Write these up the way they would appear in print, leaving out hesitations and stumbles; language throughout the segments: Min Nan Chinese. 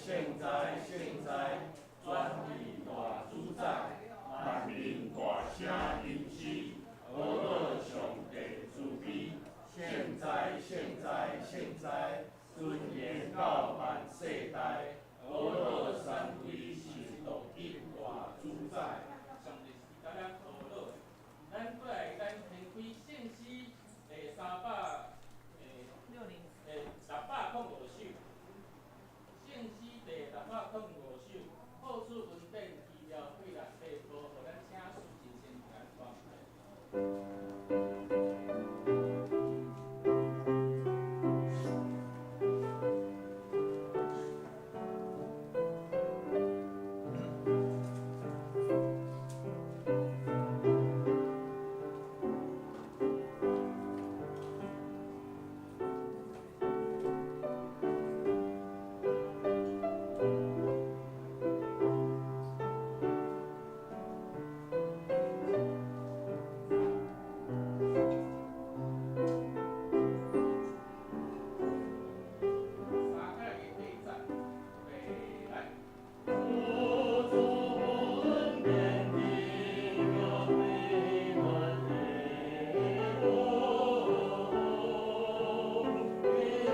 聖哉，聖哉，權力大主宰，萬民大聲吟詩，呵咾上帝慈悲。聖哉，聖哉，聖哉，尊嚴到萬世代，呵咾三位神獨一大主宰。上帝是佮咱呵咾的。咱過來，咱掀開聖詩第三百605首，聖詩第605首，破主恩典奇妙貴人地步，予咱請蘇真先來傳。三个第一节，预备來。主恩典奇妙貴人地步，一生得到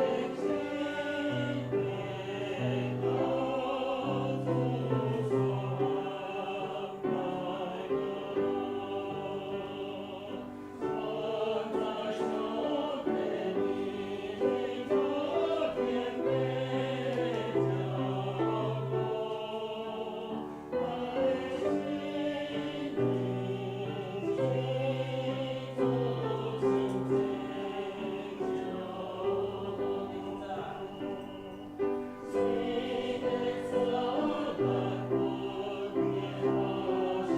主所愛的，存在上帝的這甜美照顧，愛心靈做聖潔聖的慈愛不變我心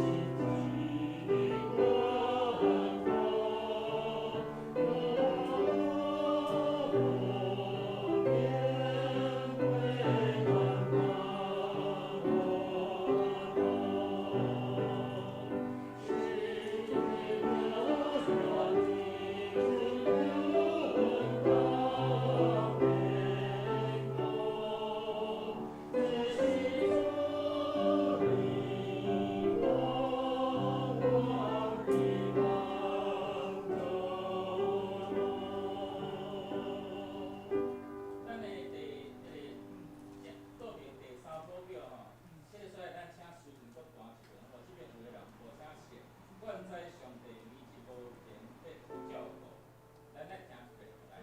之光永遠歸萬咱的第這個倒面第三寶表吼，這個所在咱請書陣閣彈一遍吼，這邊有的人無啥熟，願知上帝美一無言的照顧，咱來聽一遍來。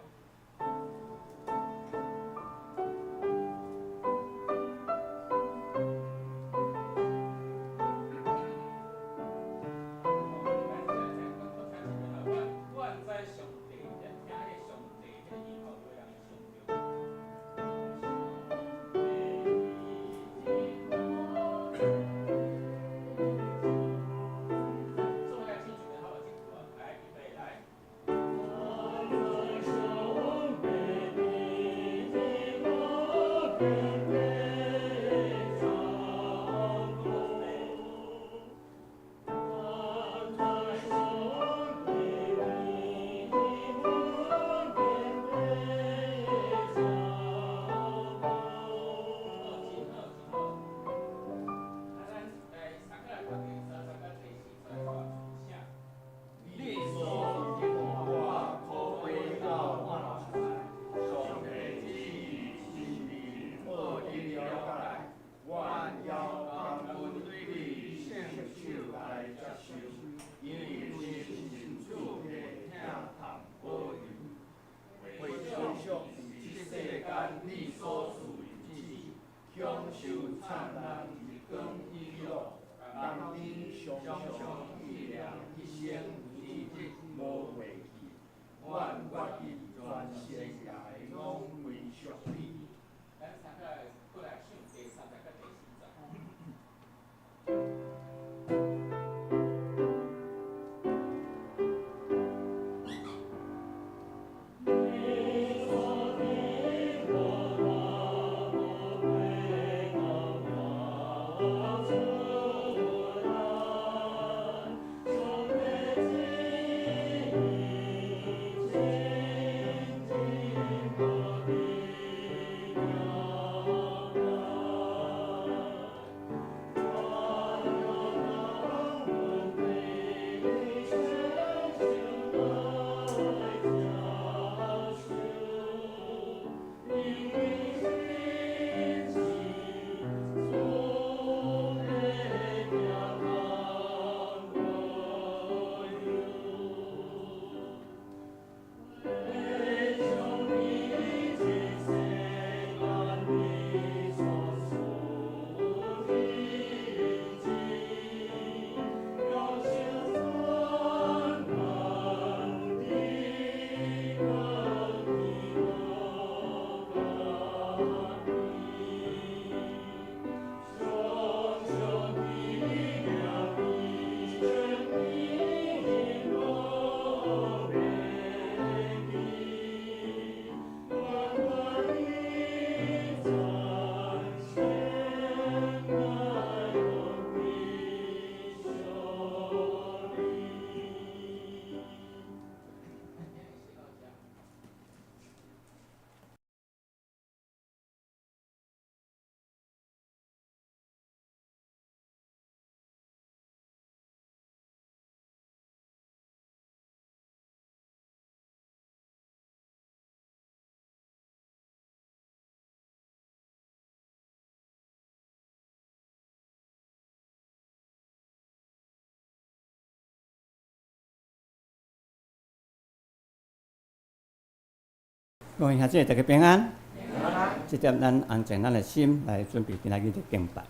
願知上帝，咱聽彼個上帝彼個音吼，有的人會唱著。做伙來唱一遍好無？這句啊，來，預備來。好，真好，真好。啊，咱來三個來讀第三節佮第四節來請。你所賜予我可歸到萬代，上帝旨意真理可以了解，願枵感恩對你聖手來接受，因為你是神賜的疼痛保佑。回想佇這世間你所賜的日子，享受燦爛日光喜樂，甘甜常常紀念一生日子無過去，阮願意全世界攏歸屬你。咱三個來過來唱第三節佮第四節。你所賜予我可歸到萬代，上帝旨意真真可以。各位兄弟，大家平安。這點咱安靜咱的心來準備今仔日的敬拜。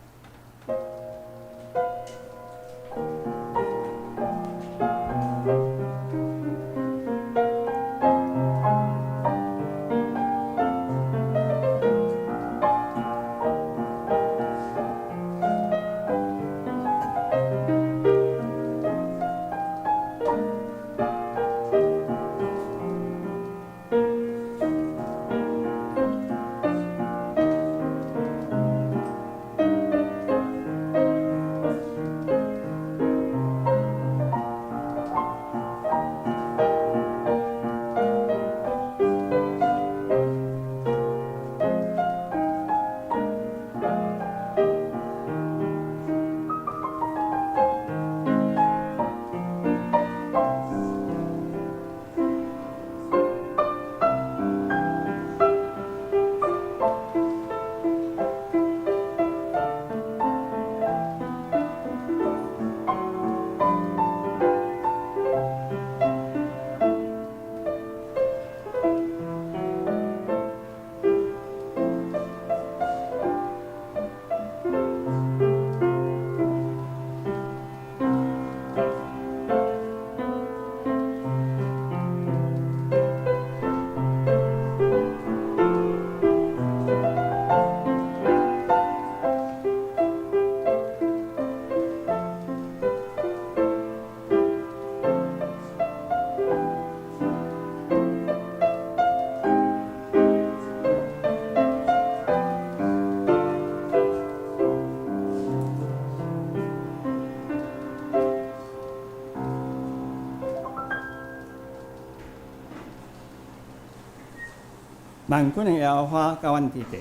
萬軍的耶和華佮阮佇地，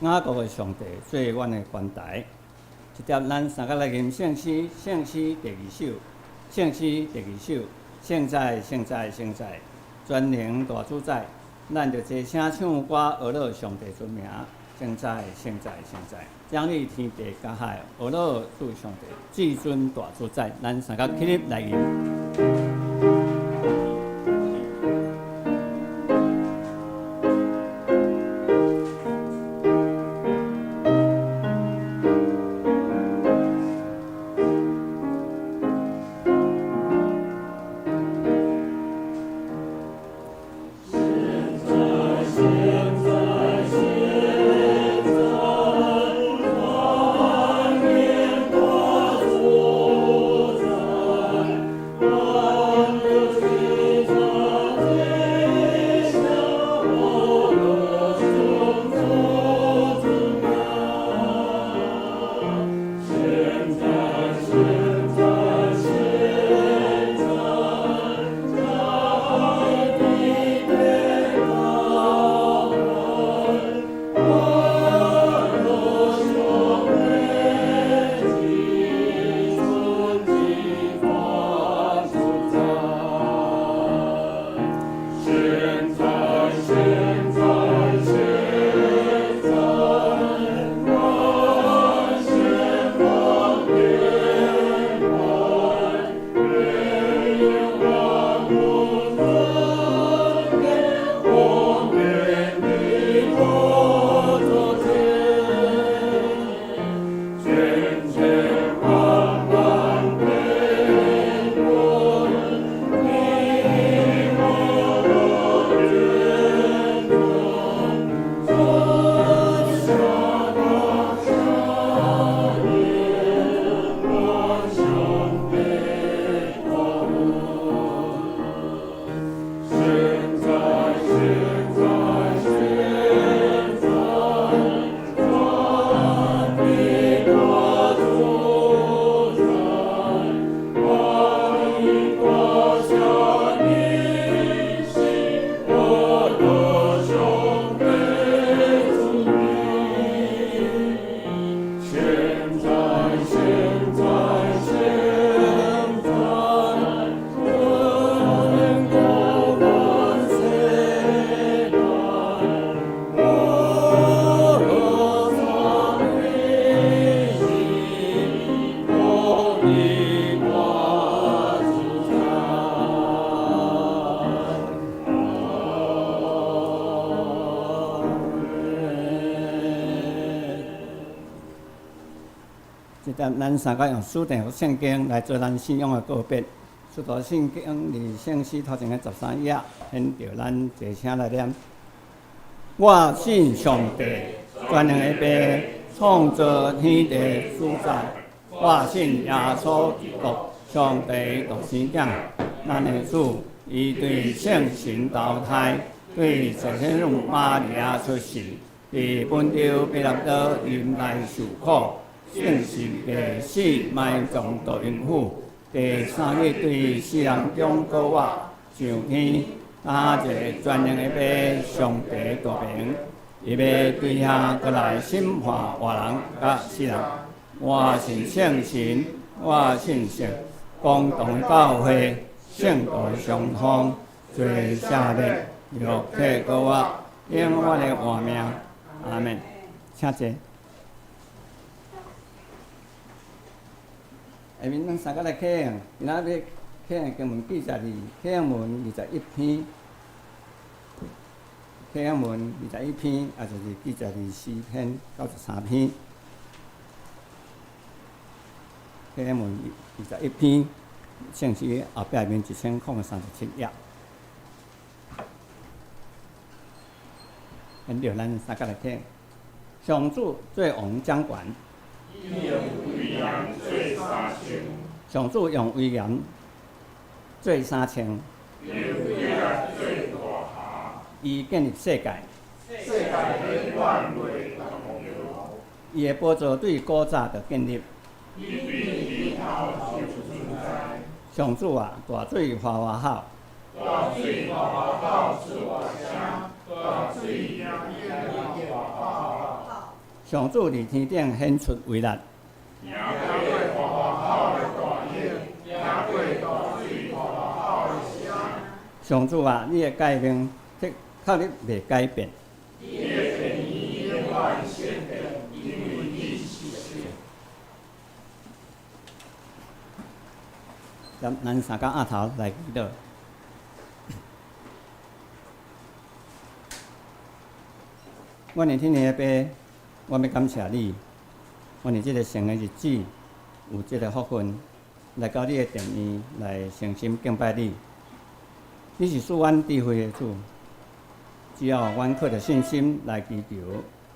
雅各的上帝做阮的懸台。這點咱三個來吟聖詩，聖詩第二首，聖詩第二首，聖哉，聖哉，聖哉，全能大主宰，咱著齊聲唱歌，呵咾上帝尊名。聖哉，聖哉，聖哉，掌理天地佮海，呵咾主上帝，至尊大主宰，咱三個起立來吟。現在，這點咱三個用書定聖經來做咱信仰的告別。使徒信經佇聖詩頭前的十三頁，現著咱齊聲來念。我信上帝，全能的父，創造天地主宰。我信耶穌基督，上帝獨生子，咱的主，伊對聖神投胎，對聖母瑪利亞出世，佇本丟彼拉多忍耐受苦，釘十架死埋葬佇陰府，第三日對死人中復活，上天，擔坐全能的父上帝大爿，伊欲對遐閣來審判活人佮死人。我信聖神，我信聖公同教會，聖徒相通，罪赦免，肉體復活，永遠的活命。阿門。請坐。下面咱三個來啟用，今仔日啟用經文記載佇啟用文二十一篇，啟用文二十一篇，也就是記載佇詩篇九十三篇。啟用文二十一篇，聖詩後壁面一千空三十七頁。現著咱三個來聽，上主做王掌權。上主用威嚴做衫穿。伊建立世界。伊的寶座對古早就建立。上主啊，大水嘩嘩吼。上主佇天頂顯出威力。上主啊，你的誡命確實袂改變。咱三個阿頭來祈禱。阮的天父的爸，我欲感謝你，阮佇這个聖的日子有這个福分，來到你的殿院來誠心敬拜你。你是賜阮智慧的主，只要阮靠著信心來祈求，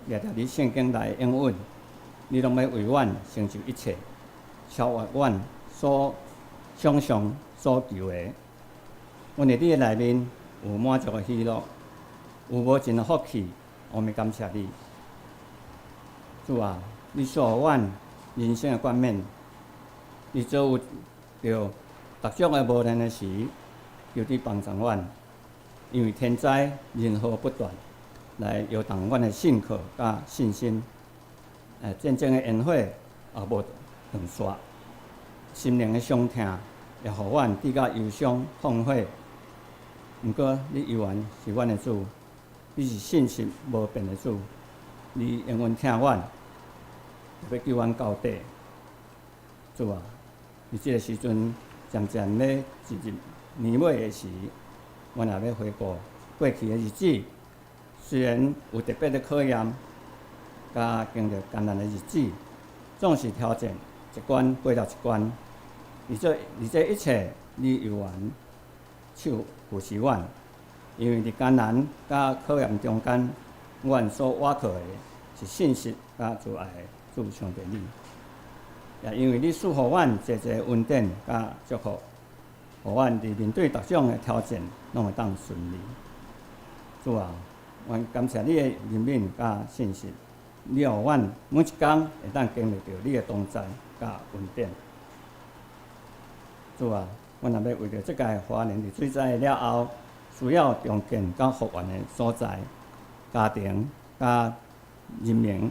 掠著你聖經內的應允，你攏欲為阮成就一切，超越阮所想像所求的。阮佇你的內面有滿足的喜樂，有無盡的福氣，我欲感謝你。主啊，你賜予阮人生的冠冕，佇遭遇著各種的磨難的時，求你幫助阮，因為天災人禍不斷，來搖動阮的信靠佮信心。戰爭的煙火也無斷續，心靈的傷痛也予阮拄甲憂傷痛悔。毋過，你猶原是阮的主，你是信實無變的主，你永遠疼阮，欲救阮到底。主啊，佇這个時陣漸漸欲進入年尾的時，阮也欲回顧過去的日子，雖然有特別的考驗，佮經歷艱難的日子，總是挑戰一關過了一關。而這一切，你猶原手扶持阮，因為佇艱難佮考驗中間，阮所倚靠的是信實佮慈愛的主上帝你。也因為你賜予阮濟濟恩典佮祝福，予阮佇面對各種的挑戰，攏會當順利。主啊，阮感謝你的憐憫佮信實，你予阮每一工會當經歷著你的同在佮恩典。主啊，阮若欲為著這屆華人佇水災了後，需要重建佮復原的所在、家庭佮人民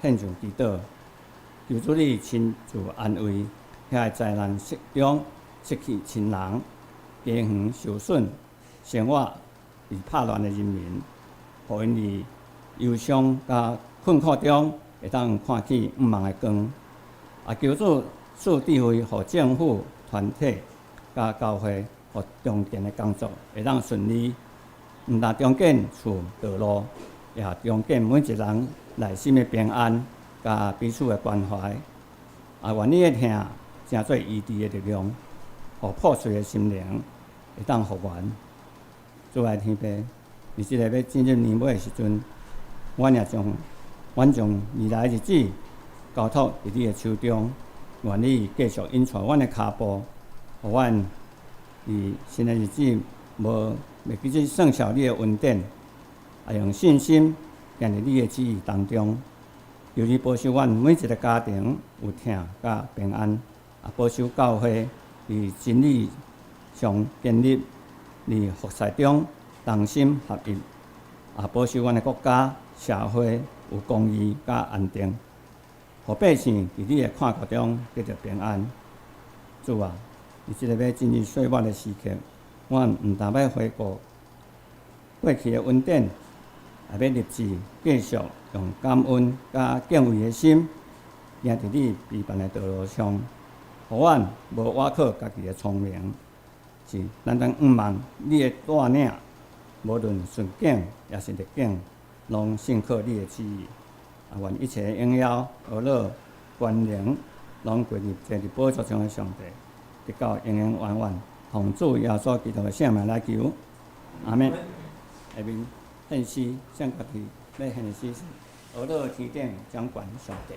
獻上祈禱，求主你親自安慰遐个災難中失去親人、家園受損、生活被拍亂的人民，予𪜶佇憂傷佮困苦中會當看見向望的光。也求主賜智慧，予政府、團體佮教會，予重建的工作會當順利。毋但重建厝道路，也重建每一個人內心的平安，佮彼此的關懷。也願你的疼成做醫治的力量，予破碎的心靈會當復原。主愛天父，佇這个欲進入年尾的時陣，阮也將阮將未來日子交託佇你的手中，願你繼續引帶阮的跤步，予阮佇新的日子無袂記得算數你的恩典，也用信心行佇你的旨意當中。求你保守阮每一个家庭有疼佮平安，也保守教會佇真理上建立，佇服侍中同心合一，也保守阮的國家社會有公義佮安定，予百姓佇你的看顧中得著平安。主啊，佇這個欲進入歲末的時刻，阮毋但欲回顧過去的恩典，也欲立志繼續用感恩佮敬畏的心，行佇你預辦的道路上，予阮無倚靠家己的聰明，是咱當仰望你的帶領，無論順境抑是逆境，攏信靠你的旨意。也願一切榮耀、呵咾、權能，攏歸入坐佇寶座上的上帝，直到永永遠遠。奉主耶穌基督的聖名來求，阿們。下面獻詩，向家己欲獻的詩是：呵咾天頂掌權上帝。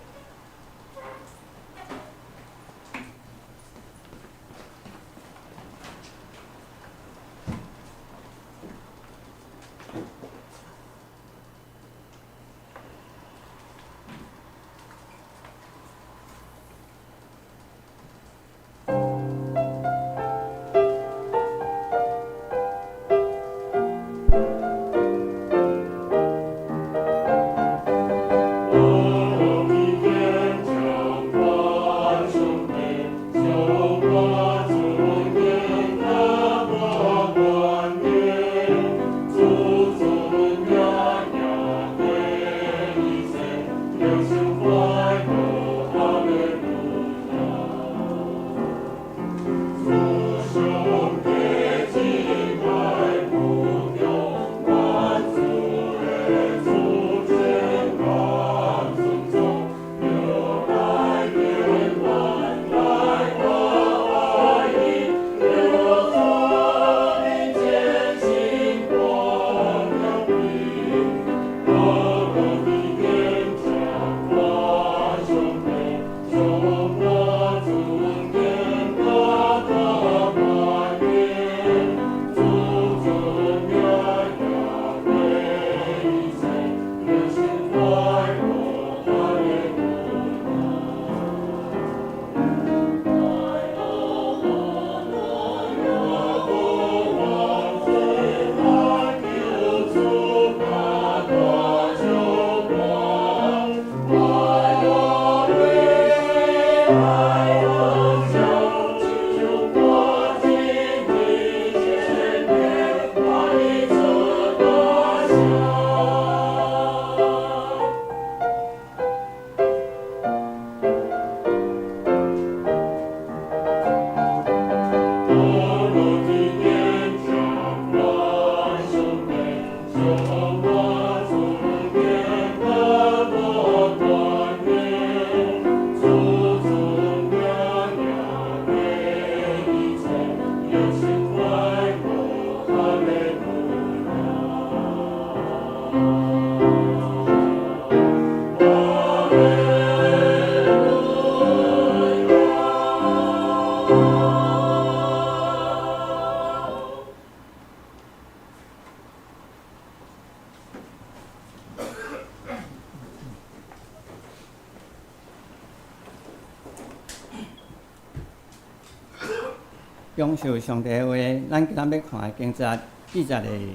享受上帝的話，咱今仔欲看的經節記載佇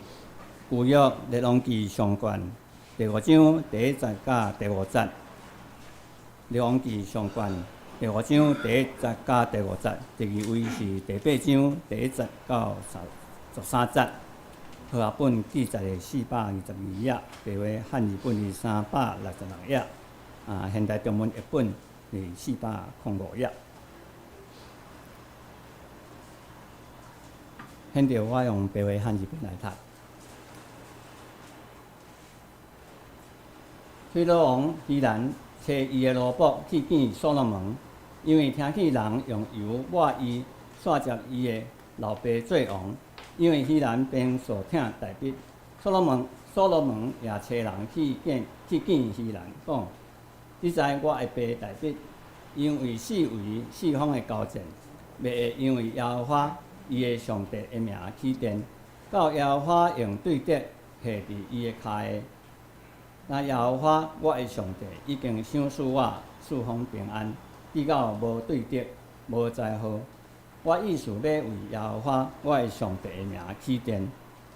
舊約列王紀上卷第五章第一節佮第五節。列王紀上卷第五章第一節佮第五節，第二位是第八章第一節到13節。和合本記載佇422頁，白話漢字本佇366頁，現代中文譯本佇405頁。現在我用白話漢字本來讀。推羅王希蘭差伊的奴僕去見所羅門，因為聽見人用油抹伊，煞接伊的老爸做王。因為希蘭便訴疼大衛。所羅門也差人去見希蘭，講：你知我的爸大衛，因為四圍四方的交戰，袂會因為耶和華伊的上帝的名起殿，到耶和華用對笛下佇伊的跤下。若耶和華我的上帝已經賞賜我四方平安，直到無對敵、無災禍。我意思要為耶和華我的上帝的名起殿，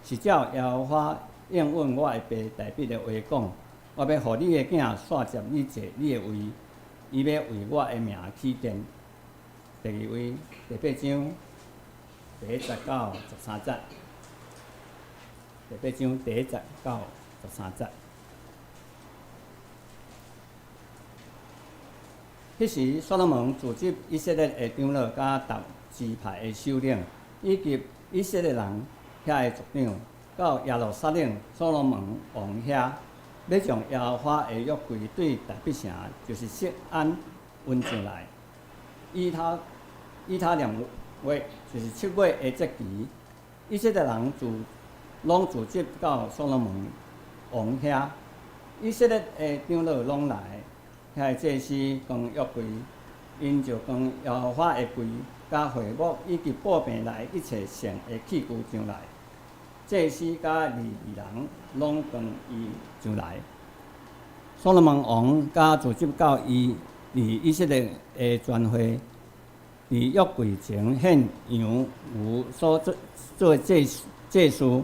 是照耶和華應允我的爸大衛的話講，我欲予你的囝煞接你坐你的位，伊欲為我的名起殿。第二位第八章第一節到十三節，第八章第一節到十三節。彼時，所羅門組織以色列的長老佮逐支派的首領，以及以色列人遐的族長，到耶路撒冷所羅門王遐，欲將耶和華的約櫃對大衛城，就是錫安運上來。以他念月，就是七月的節期，以色列人自攏聚集到所羅門王遐，以色列的長老攏來。遐个祭司扛約櫃，𪜶就扛耶和華的櫃，佮會幕以及布棚內一切聖的器具上來。祭司佮利未人攏扛伊上來。所羅門王佮聚集到伊佇以色列的全會，佇約櫃前獻羊牛所做做祭祭事，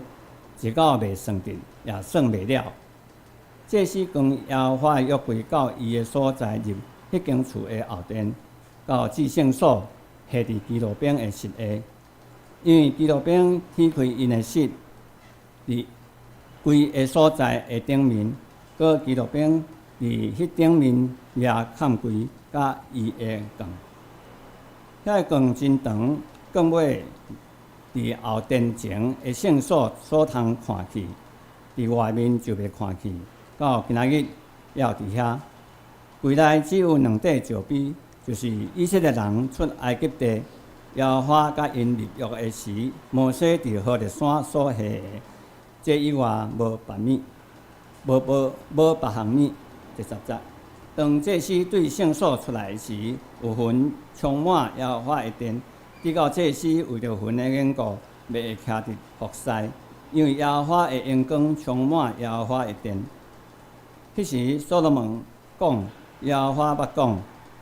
直到袂算盡，也算袂了。祭司扛耶和華的約櫃到伊的所在入彼間厝的後殿，到至聖所，下佇基路伯的膝下，因為基路伯掀開𪜶的膝，佇櫃的所在的頂面，閣基路伯佇彼頂面掠崁櫃佮伊的槓。遐个槓真長，槓尾佇後殿前的聖所所通看去，佇外面就袂看去。到今仔日猶佇遐，櫃內只有兩塊石碑，就是以色列人出埃及地，耶和華佮𪜶立約的時，摩西佇何烈山所下的。這以外無別物，無別項物。第十節，當祭司對聖所出來時，有雲充滿耶和華的殿，直到祭司為著雲的緣故，袂會徛佇服侍，因為耶和華的榮光充滿耶和華的殿。彼時，所羅門講，耶和華捌講，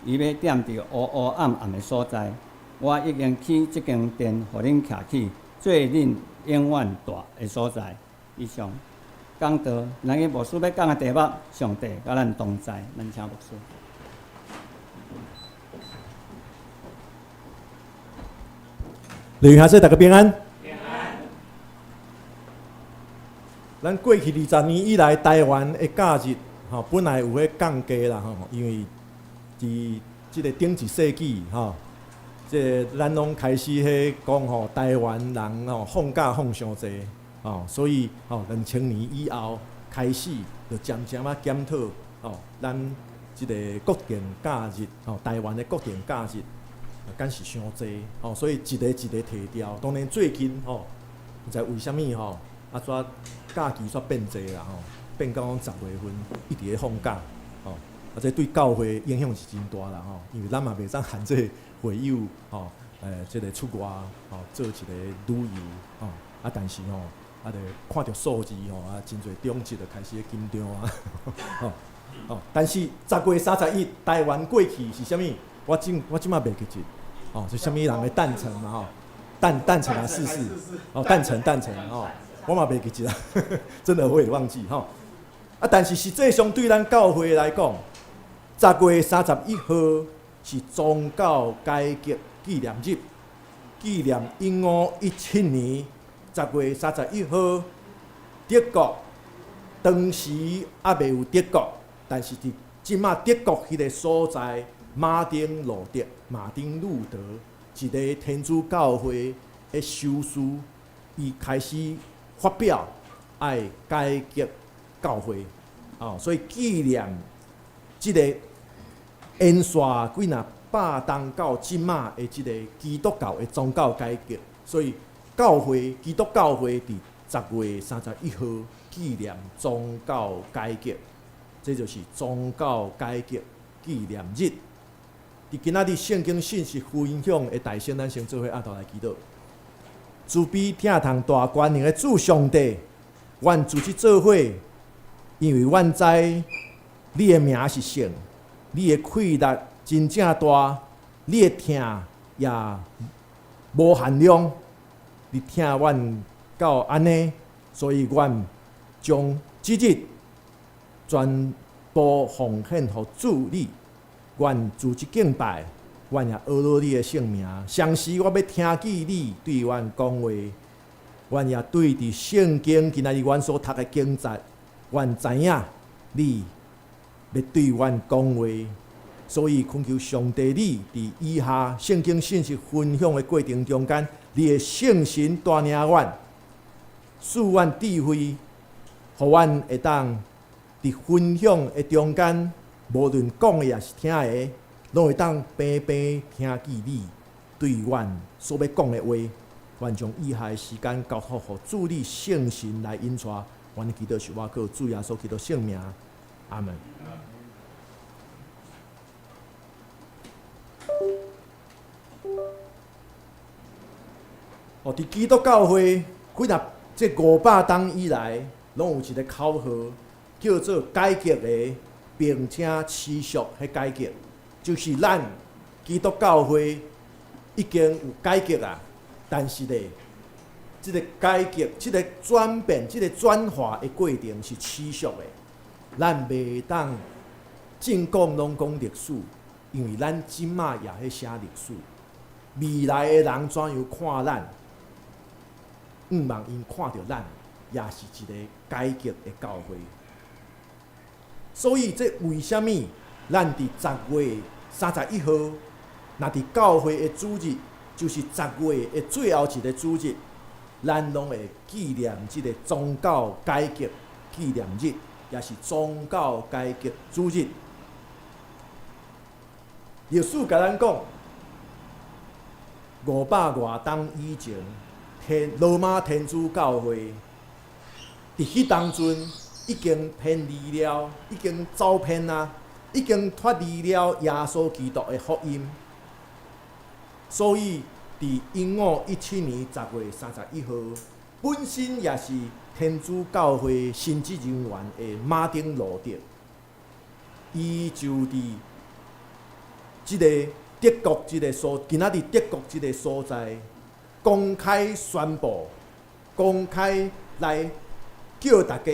伊欲踮佇烏烏暗暗的所在。我已經起這間殿，予恁徛起，做恁永遠蹛的所在。以上講道，咱去牧師欲講的題目，上帝佮咱同在，咱請牧師。李云兄弟，大家平安。咱過去二十年以來，台灣的假日吼，本來有咧降低啦吼，因為佇這个頂一世紀吼，這個咱攏開始彼講吼，台灣人吼放假放傷濟吼，所以吼兩千年以後開始就漸漸仔檢討吼，咱這个國定假日吼，台灣的國定假日，敢是傷濟吼，所以一个一個提掉。當然最近吼，毋知為啥物吼，啊怎假期煞變濟啦吼，變到講十月份一直咧放假吼，啊這對教會影響是真大啦吼，因為咱嘛袂當限制會友吼，這个出外吼做一个旅遊吼，啊但是吼，啊就看著數字吼，啊真濟長者就開始咧緊張啊，吼吼，但是十月三十一，台灣過去是啥物？我這馬袂記得，吼是啥物人的誕辰嘛吼？誕辰啊，逝世，哦誕辰誕辰吼。我嘛袂記得啊，真的我也忘記吼。啊，但是實際上對咱教會來講，十月三十一號是宗教改革紀念日，紀念1517年十月三十一號，德國當時猶未有德國，但是佇這馬德國彼个所在，馬丁路德、馬丁路德一个天主教會的修士，伊開始發表愛改革教會，哦，所以紀念這个延續幾若百冬到這馬的這個基督教的宗教改革，所以教會基督教會佇10月31號紀念宗教改革，這就是宗教改革紀念日。佇今仔日聖經信息分享的大先，咱先做伙按頭來祈禱。慈悲疼痛大權能的主上帝，阮組織做伙，因為阮知你的名是聖，你的氣力真正大，你的疼也無限量。你疼阮到按呢，所以阮將這日全部奉獻予主你。阮組織敬拜，阮也阿羅你的聖名。同時，我欲聽見你對阮講話，阮也對佇聖經今仔日阮所讀的經節，阮知影你欲對阮講話，所以懇求上帝你佇以下聖經信息分享的過程中間，你的聖神帶領阮，賜阮智慧，予阮會當佇分享的中間，無論講的抑是聽的，攏會當平平聽見你對阮所欲講的話。阮將以下的時間交託予主你聖神來引帶，阮祈禱是倚靠主耶穌基督聖名，阿門。哦，佇基督教會幾若這500冬以來，攏有一個口號，叫做改革的，並且持續彼改革，就是咱基督教會已經有改革啊，但是咧，這個改革、這個轉變、這個轉化的過程是持續的。咱袂當淨講攏講歷史，因為咱這馬也咧寫歷史。未來的人怎樣看咱，向望𪜶看著咱，也是一個改革的教會。所以，這為啥物咱佇10月31號，若佇教會的主日，就是十月的最後一個主日，咱攏會紀念這個宗教改革紀念日，也是宗教改革主日。歷史共咱講，500外冬以前，天羅馬天主教會佇彼當陣已經偏離了，已經走偏啊，已經脫離了耶穌基督的福音。所以，佇1517年10月31號，本身也是天主教會神職人員的馬丁路德，伊就佇這個德國這個所，今仔日德國這個所在，公開宣布，公開來叫大家，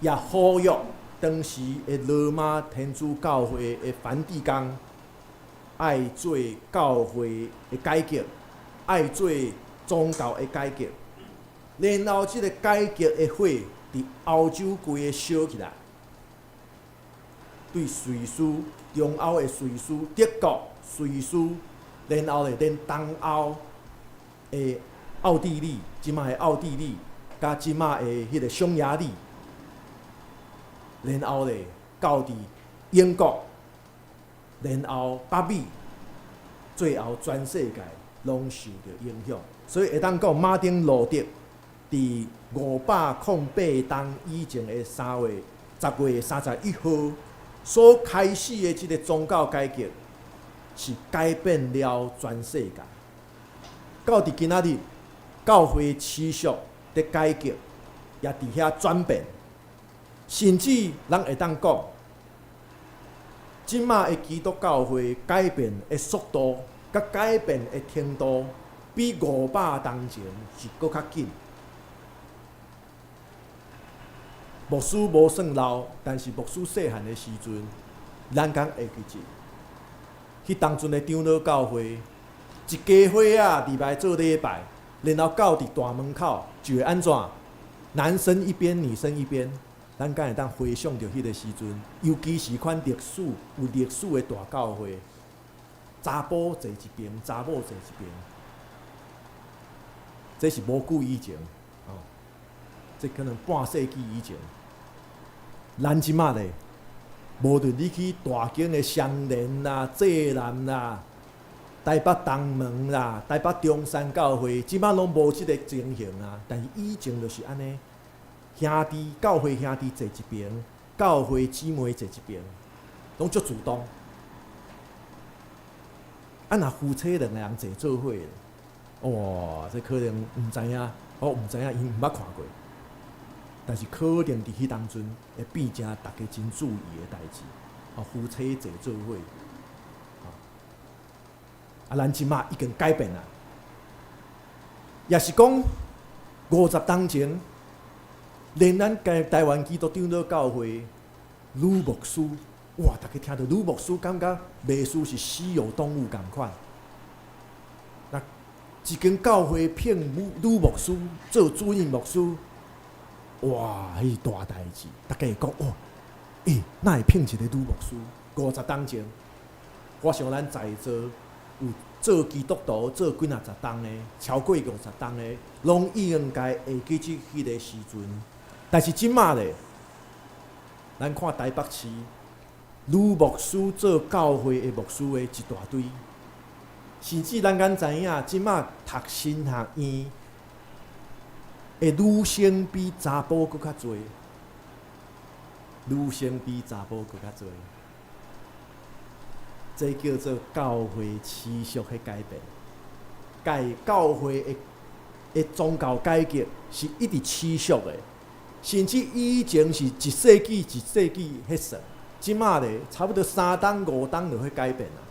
也呼籲當時的羅馬天主教會的梵蒂岡，愛做教會的改革，愛做宗教的改革，然後這個改革的火佇歐洲規个燒起來，對瑞士、中歐的瑞士、德國、瑞士，然後咧，連東歐的奧地利，這馬的奧地利，佮這馬的彼個匈牙利，然後咧，到佇英國，然後北美，最後全世界攏受著影響。所以會當講，馬丁路德佇508冬以前的三月10月31號所開始的這個宗教改革，是改變了全世界。到佇今仔日，教會持續佇改革，也佇遐轉變，甚至咱會當講，這馬的基督教會改變的速度，佮改變的程度，比500冬前是閣較緊。牧師無算老，但是牧師細漢的時陣，咱敢會記得，彼當陣的長老教會，一家伙仔入來做禮拜，然後到佇大門口就會按怎？男生一邊，女生一邊，咱敢會當回想著彼個時陣，尤其是款歷史有歷史的大教會，查埔坐一爿，查某坐一爿，這是無久以前，哦，這可能半世紀以前。咱這馬咧，無論你去大間的雙連啦、濟南啦、台北東門啦、台北中山教會，這擺攏無這个情形啊。但是以前就是按呢，兄弟教會兄弟坐一爿，教會姊妹坐一爿，攏足自動。啊，若夫妻兩个人坐做伙，哇，這可能毋知影，我毋知影，𪜶毋捌看過。但是可能佇彼當陣會變成大家真注意的代誌，哦，夫妻坐做伙，啊，咱這馬已經改變啦，也是講50冬前，連咱台台灣基督長老教會女牧師，哇，大家聽著女牧師，感覺袂輸是稀有動物仝款。那一間教會聘女女牧師做主任牧師。哇！彼是大代誌，大家會講哦，欸，哪會聘一个女牧師？50冬前，我想咱在座有做基督徒做幾若十冬的，超過50冬的，攏應該會記得彼个時陣。但是這馬咧，咱看台北市女牧師做教會的牧師的一大堆，甚至咱敢知影，這馬讀神學院的女生比查埔閣較濟，女生比查埔閣較濟，這叫做教會持續的改變。改教會的的宗教改革是一直持續的，甚至以前是一世紀一世紀彼算，這馬咧差不多3冬5冬就會改變啊。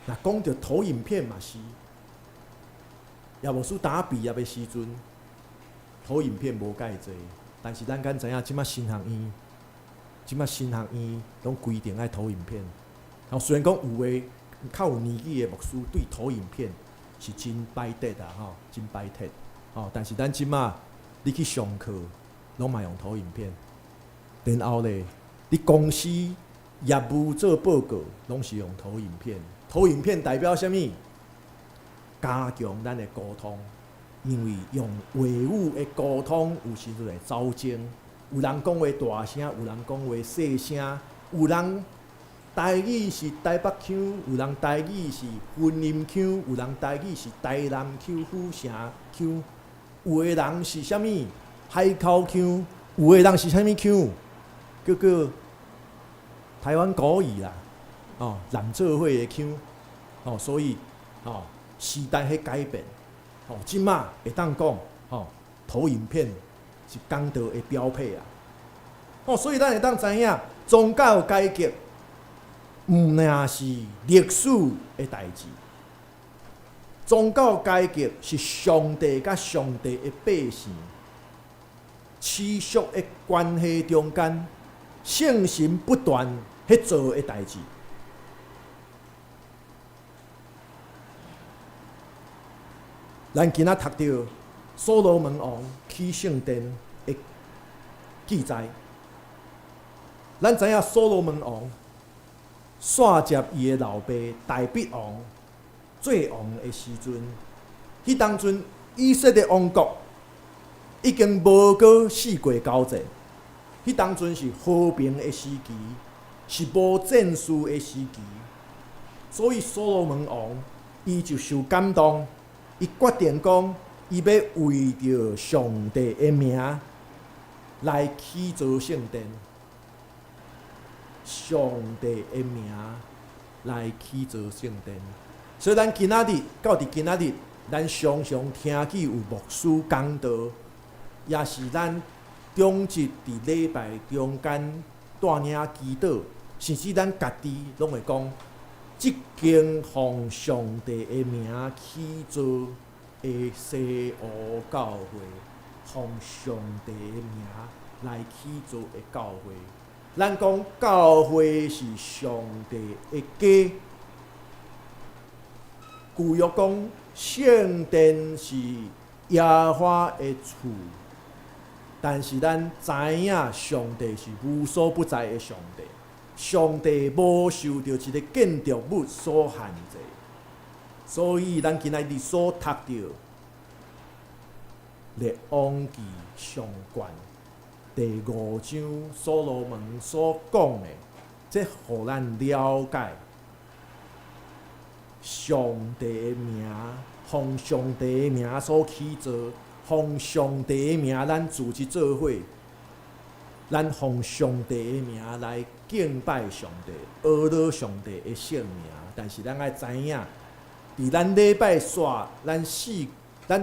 若講著投影片嘛是。葉牧師當畢業的時陣，投影片無蓋濟，但是咱敢知影，這馬神學院，這馬神學院攏規定愛投影片。哦，雖然講有的較有年紀的牧師對投影片是真排斥啊，吼，真排斥。哦，但是咱這馬你去上課，攏嘛用投影片。然後咧，你公司業務做報告，攏是用投影片。投影片代表啥物？加強咱的溝通，因為用話語的溝通，有時陣會走鐘。有人講話大聲，有人講話細聲，有人台語是台北腔，有人台語是雲林腔，有人台語是台南腔、府城腔，有的人是啥物海口腔，有的人是啥物腔，叫做台灣國語啦，哦，南做伙的腔，哦，所以，哦。時代彼改變，吼，這馬會當講，吼，投影片是講道的標配啊，吼，所以咱會當知影，宗教改革毋爾是歷史的代誌，宗教改革是上帝佮上帝的百姓持續的關係中間，聖神不斷彼做的代誌。咱今仔讀著所羅門王起聖殿的記載，咱知影所羅門王煞接伊的老爸大衛王做王的時陣，彼當陣以色列王國已經無閣四界交戰，彼當陣是和平的時期，是無戰事的時期，所以所羅門王伊就受感動。伊決定講，伊欲為著上帝的名來起造聖殿。上帝的名來起造聖殿。所以，咱今仔日到佇今仔日，咱常常聽見有牧師講道，也是咱長執佇禮拜中間帶領祈禱，甚至咱家己攏會講。這間奉上帝的名起造的西湖教會，奉上帝的名來起造的教會。咱講教會是上帝的家，舊約講聖殿是耶和華的厝，但是咱知影上帝是無所不在的上帝。上帝無受著一个建築物所限制，所以咱今仔日所讀著列王紀上卷第五章所羅門所講的，這予咱了解上帝的名，奉上帝的名所起造，奉上帝的名，咱組織做伙，咱奉上帝的名來敬拜上帝，阿羅上帝的聖名。但是咱愛知影，佇咱禮拜煞，咱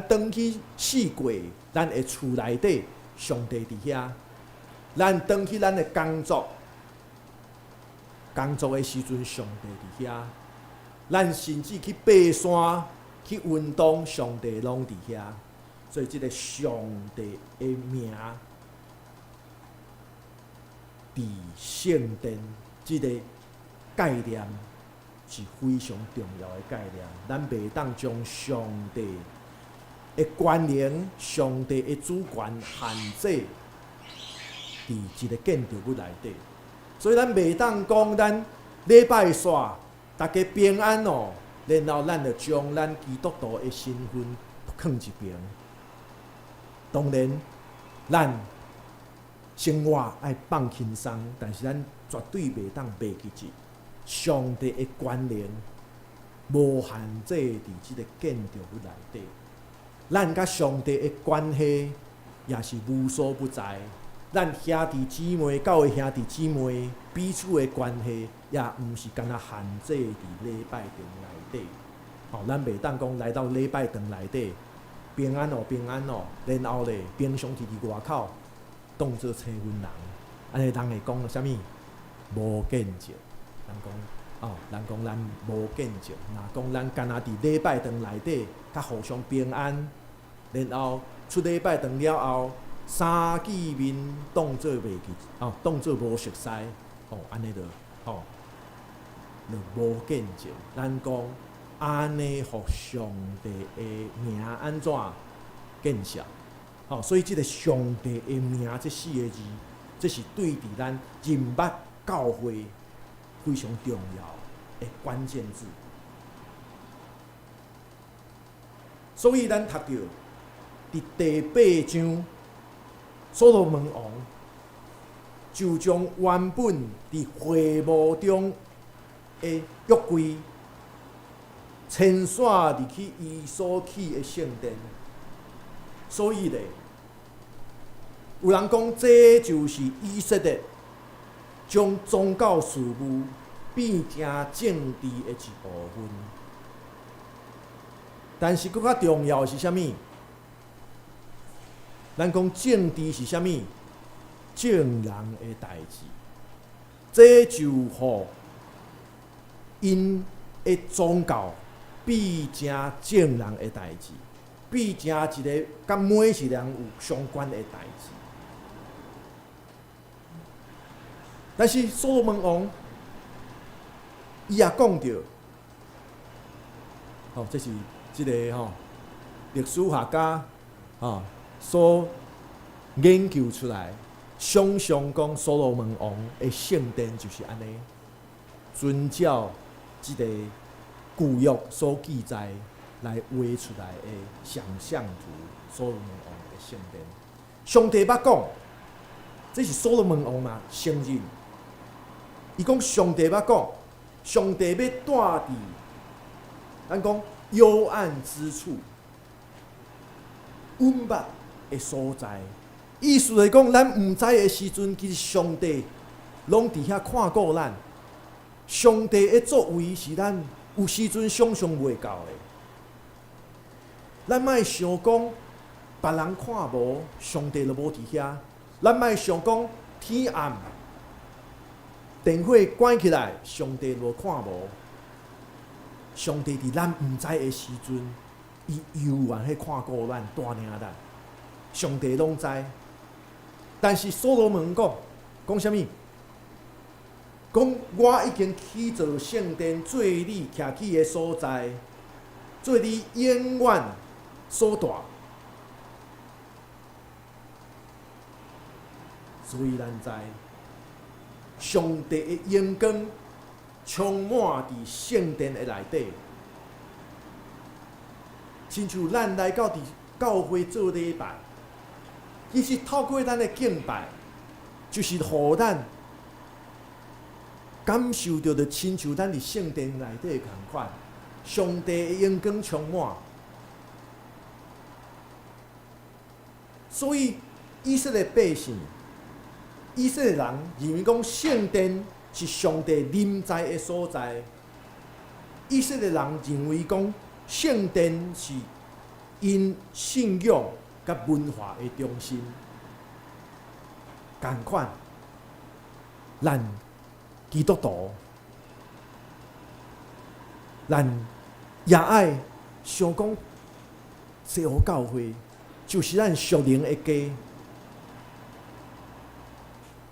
轉去四過，咱的厝內底，上帝佇遐。咱轉去咱的工作，工作的時陣，上帝佇遐。咱甚至去爬山、去運動，上帝攏佇遐。所以，這个上帝的名佇聖殿，這个概念是非常重要的概念。咱袂當將上帝的權能、上帝的主權限制佇一个建築物內底。所以咱袂當講咱禮拜煞，大家平安哦，然後咱就將咱基督徒的身份囥一邊。當然，咱生活愛放輕鬆，但是咱絕對袂當袂記得上帝的權能無限制佇這个建築物內底。咱佮上帝的關係也是無所不在。咱兄弟姊妹、教會兄弟姊妹彼此的關係，也毋是干焦限制佇禮拜堂內底。吼，咱袂當講來到禮拜堂內底平安哦，平安哦，然後咧平常時佇外口當做生分人，按呢人會講啥物？無見證。人講哦，人講咱無見證。若講咱干焦佇禮拜堂內底較互相平安，然後出禮拜堂了後，三見面當做袂記，哦，當做無熟似，哦，按呢就，吼，就無見證。咱講按呢，予上帝的名按怎見笑？吼，所以這个上帝的名這四个字，這是對佇咱認捌教會非常重要的關鍵字。所以咱讀著佇第八章，所羅門王就將原本佇會幕中的約櫃遷徙入去伊所起的聖殿。所以咧，有人講這就是以色列將宗教事務變成政治的一部分。但是，閣較重要的是啥物？咱講政治是啥物？眾人的代誌，這就予𪜶的宗教變成眾人的代誌，變成一个佮每一个人有相關的代誌。但是所羅門王，伊也講著，吼，這是這个吼歷史學家吼所研究出來，想像講所羅門王的聖殿就是按呢，遵照這个舊約所記載來畫出來的想像圖，所羅門王的聖殿。上帝捌講，這是所羅門王嘛承認，伊講上帝捌講，上帝欲蹛佇咱講幽暗之處、隱密的所在。意思來講，咱毋知的時陣，其實上帝攏佇遐看顧咱。上帝的作為是咱有時陣想像袂到的。咱莫想講別人看無，上帝就無佇遐。咱莫想講天暗，電火關起來，上帝無看無。上帝佇咱毋知的時陣，伊猶原彼看顧咱，帶領咱。上帝攏知。但是所羅門講，講啥物？講我已經起造聖殿，做你徛起的所在，做你永遠所蹛。所以咱知，上帝的榮光充滿佇聖殿的內底，親像咱來到佇教會做禮拜，其實透過咱的敬拜，就是予咱感受著，就親像咱佇聖殿內底仝款，上帝的榮光充滿。所以以色列百姓、以色列人認為講聖殿是上帝臨在的所在。以色列人認為講聖殿是𪜶信仰佮文化的中心。仝款，咱基督徒，咱也愛想講西湖教會就是咱屬靈的家，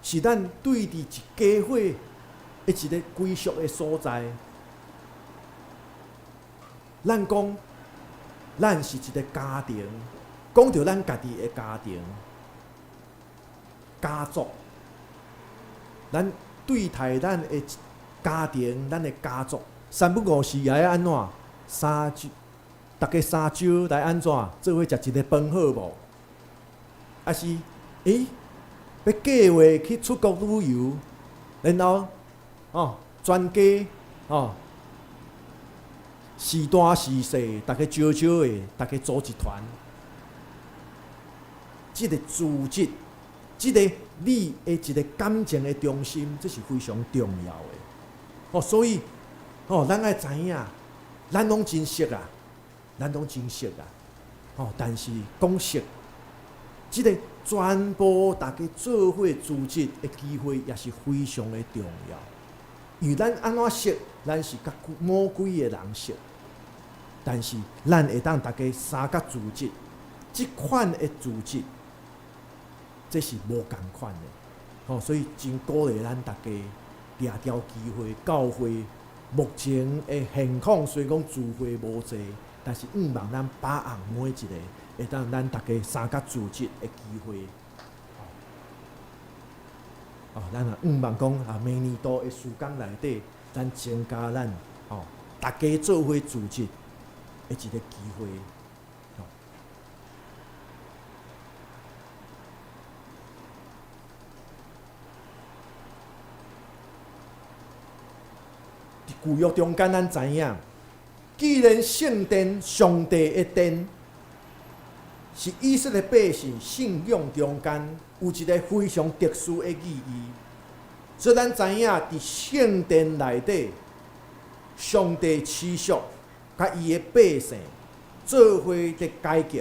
是咱對佇一家伙的一个歸屬的所在。咱講，咱是一个家庭，講著咱家己的家庭、家族，咱對待咱的家庭、咱的家族，三不五時也愛按怎？三周，逐家三周來按怎？做伙食一个飯好無？抑是，欲計劃去出國旅遊，然後，全家，時大時細，逐家少少的，逐家組一團。這个組織，這个你的一个感情的中心，這是非常重要的。所以，咱愛知影，咱攏真熟啊，咱攏真熟啊。但是講熟，這个全部逐家做伙組織的機會也是非常的重要。因為咱按怎熟，咱是佮某幾個人熟，但是咱會當逐家相佮組織，這款的組織，這是無仝款的。所以真鼓勵咱逐家掠著機會，教會目前的現況雖講聚會無濟，但是向望咱把握每一個會當咱逐家相佮組織的機會。咱也向望講啊，明年度的時間內底，咱增加咱逐家做伙組織的一個機會。佇舊約中間，咱知影，既然聖殿、上帝的殿是以色列百姓信仰中間有一個非常特殊的意義，所以咱知影佇聖殿內底，上帝持續佮伊的百姓做伙佇改革。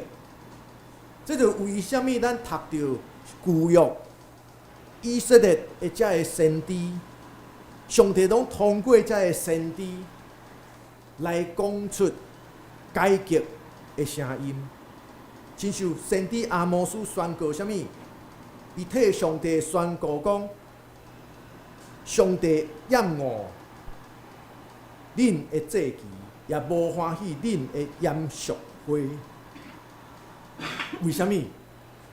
這就為啥物咱讀著舊約以色列的這个先知，上帝攏通過這个先知來講出改革的聲音。親像先知阿摩司宣告啥物？伊替上帝宣告講：上帝厭惡恁的祭祀，也無歡喜恁的嚴肅會。為啥物？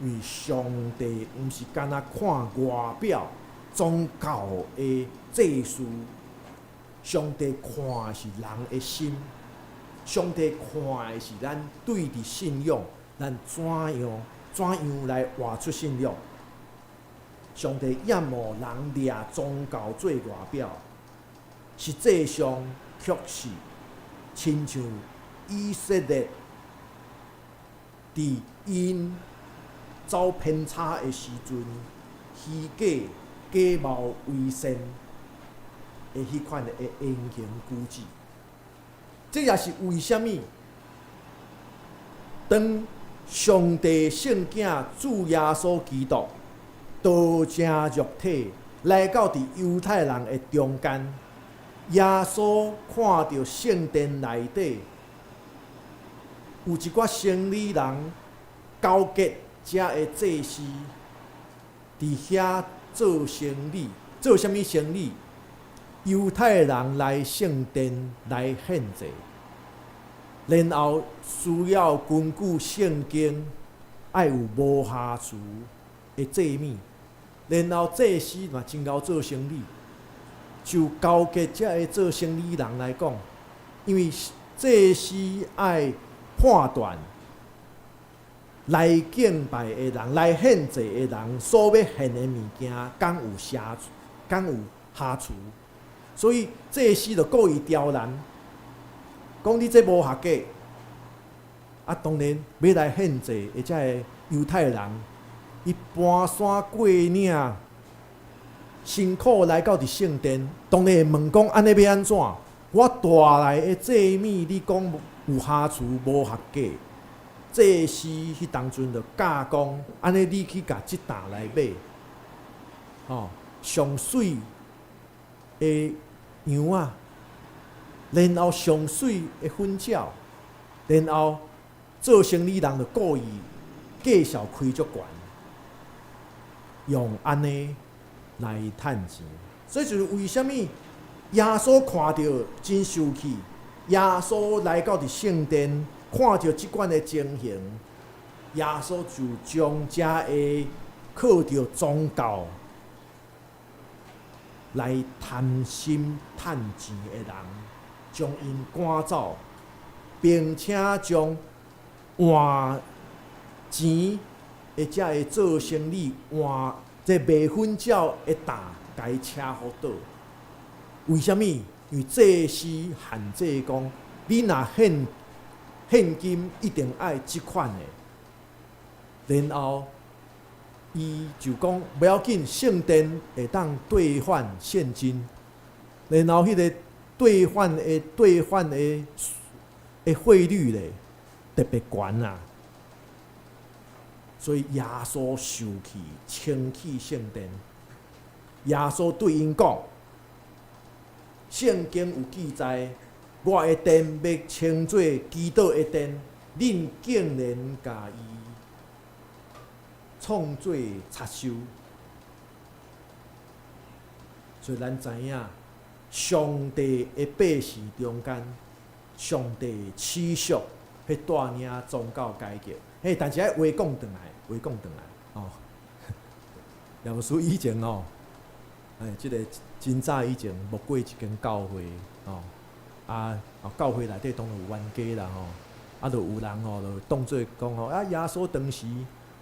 因為上帝毋是干焦看外表宗教的祭司，上帝看的是人的心，上帝看的是咱對佇信仰，咱怎樣怎樣來活出信仰。上帝厭惡人掠宗教做外表，實際上卻是親像以色列佇𪜶走偏差的時陣，虛假假冒為善的彼款的言行舉止。這也是為啥物當上帝聖子主耶穌基督道成肉體來到佇猶太人的中間，耶穌看著聖殿內底有一寡生理人勾結遮的祭司，佇遐做生理，做啥物生理？猶太人來聖殿來獻祭，然後需要根據聖經愛有無瑕疵的祭物，然後祭司嘛真𠢕做生理，就勾結遮个做生理人來講，因為祭司愛判斷來敬拜的人，來獻祭的人所欲獻的物件，敢有瑕，敢有瑕疵？所以祭司就故意刁難，講你這無合格。啊，當然欲來獻祭的這个猶太人，伊搬山過嶺，辛苦來到佇聖殿，當然會問講按呢欲按怎？我帶來的祭物，你講有瑕疵，無合格。祭司彼當陣就教講，按呢你去共這擔來買，吼，上媠的羊仔，然後上媠的粉鳥，然後做生理人就故意價數開足懸，用按呢來趁錢。所以就是為啥物耶穌看著真生氣？耶穌來到佇聖殿，看著這款的情形，耶穌就將遮个靠著宗教來貪心趁錢的人，將𪜶趕走，並且將換錢的遮个做生理換這賣粉鳥的擔，共伊車予倒。為啥物？因為祭司限制講，你若獻現金一定愛這款的，然後伊就講無要緊，聖殿會當兌換現金，然後彼個兌換的兌換的的匯率咧特別懸啊，所以耶穌生氣，清去聖殿。耶穌對𪜶講：聖經有記載，我的殿欲稱做祈禱的殿，恁竟然共伊創做賊廝。所以咱知影，上帝的百姓中間，上帝持續彼帶領宗教改革。嘿，但是愛話講轉來，話講轉來，哦。葉牧師以前哦，哎，這个真早以前牧過一間教會，哦，啊，教會內底當然有冤家啦，吼，啊，就有人吼，就當做講吼，啊，耶穌當時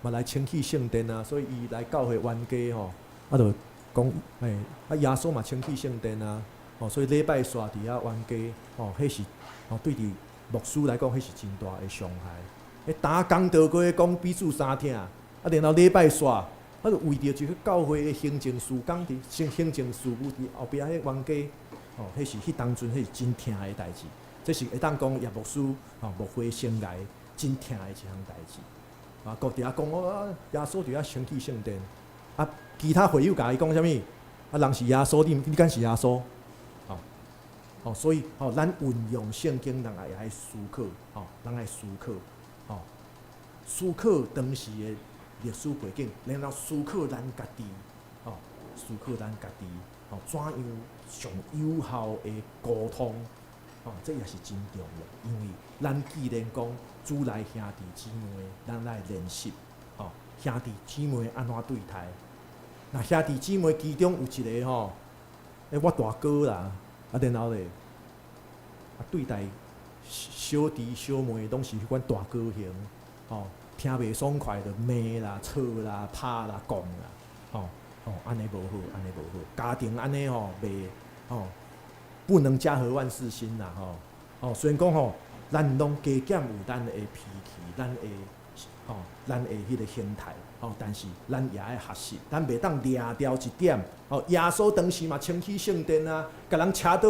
嘛來清去聖殿啊，所以伊來教會冤家吼，啊，就講，哎，啊，耶穌嘛清去聖殿啊，吼，所以禮拜煞佇遐冤家，吼，彼是，吼，對佇牧師來講，彼是真大的傷害。彼當講道閣講彼此相疼，啊，然後禮拜煞。啊，就為著一個教會的行政事工佇行行政事務佇後壁彼冤家，吼，彼是彼當陣彼是真疼的代誌。這是會當講葉牧師吼牧會生涯真疼的一項代誌。啊，閣佇遐講哦，耶穌佇遐清去聖殿，啊，其他會友共伊講啥物？啊，人是耶穌，你你敢是耶穌？吼，吼，所以吼，咱運用聖經，人也愛思考，吼，咱愛思考，吼，思考當時的歷史背景，然後思考咱家己，吼，思考咱家己，吼，怎樣上有效的溝通，吼，這也是真重要。因為咱既然講主內兄弟姊妹，咱來練習，吼，兄弟姊妹按怎對待？若兄弟姊妹其中有一個吼，欸，我大哥啦，啊，然後咧，啊，對待小弟小妹攏是彼款大哥型，吼。聽袂爽快就罵啦、吵啦、拍啦、講啦，吼吼，按呢無好，按呢無好，家庭按呢吼袂吼，不能家和萬事興啦，吼吼。雖然講吼，咱攏加減有咱的脾氣，咱的吼，咱的彼个形態，吼，但是咱也愛學習，咱袂當掠牢一點。吼，耶穌當時嘛清去聖殿啊，共人車刀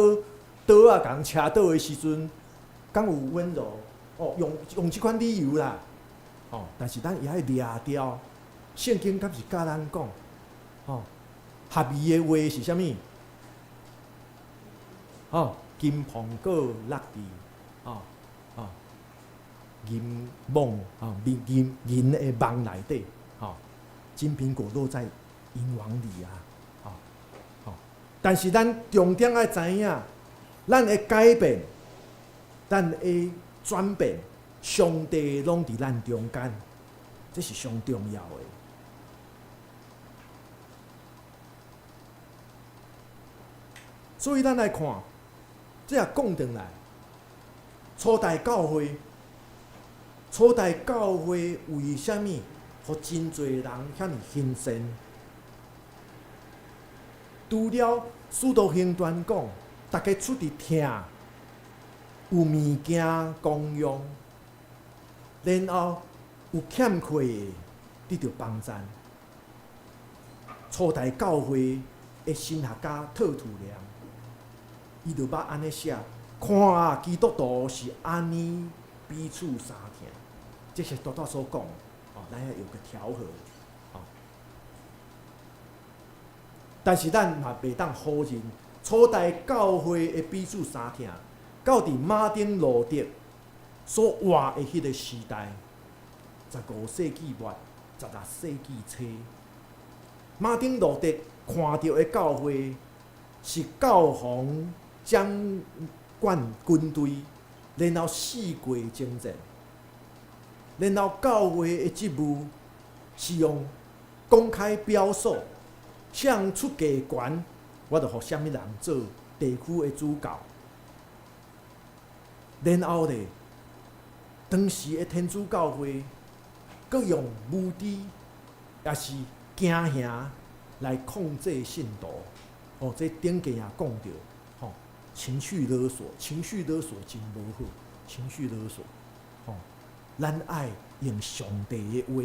刀仔，共人車倒的時陣，敢有溫柔？哦，用用這款理由啦。哦，但是咱也愛掠牢。聖經敢是教咱講，吼，合宜的話是啥物？吼，金蘋果落佇，吼吼，銀網，吼銀銀銀的網內底，吼，金蘋果落在銀網裡啊，吼吼。但是咱重點愛知影，咱的改變，咱的轉變。上帝攏佇咱中間，這是上重要的。所以咱來看，這也講轉來，初代教會，初代教會為啥物，予真濟人遐爾興盛？除了《使徒行傳》講，逐家出佇疼，有物件公用，然後有欠缺的得著幫贊。初代教會的神學家特土良，伊就捌按呢寫：看啊，基督徒是按呢彼此相疼。這是拄才所講，哦，咱愛有個調和，哦。但是咱嘛袂當否認，初代教會的彼此相疼，到佇馬丁路德所活的彼個時代，15世紀末、16世紀初，馬丁路德看著的教會是教皇掌管軍隊，然後四界征戰。然後教會的職務是用公開標數，啥人出價懸，我就予啥物人做地區的主教。然後咧，當時的天主教會，閣用無知，抑是驚嚇來控制信徒。哦，這頂過也講著，吼，情緒勒索，情緒勒索真無好，情緒勒索，吼。咱愛用上帝的話，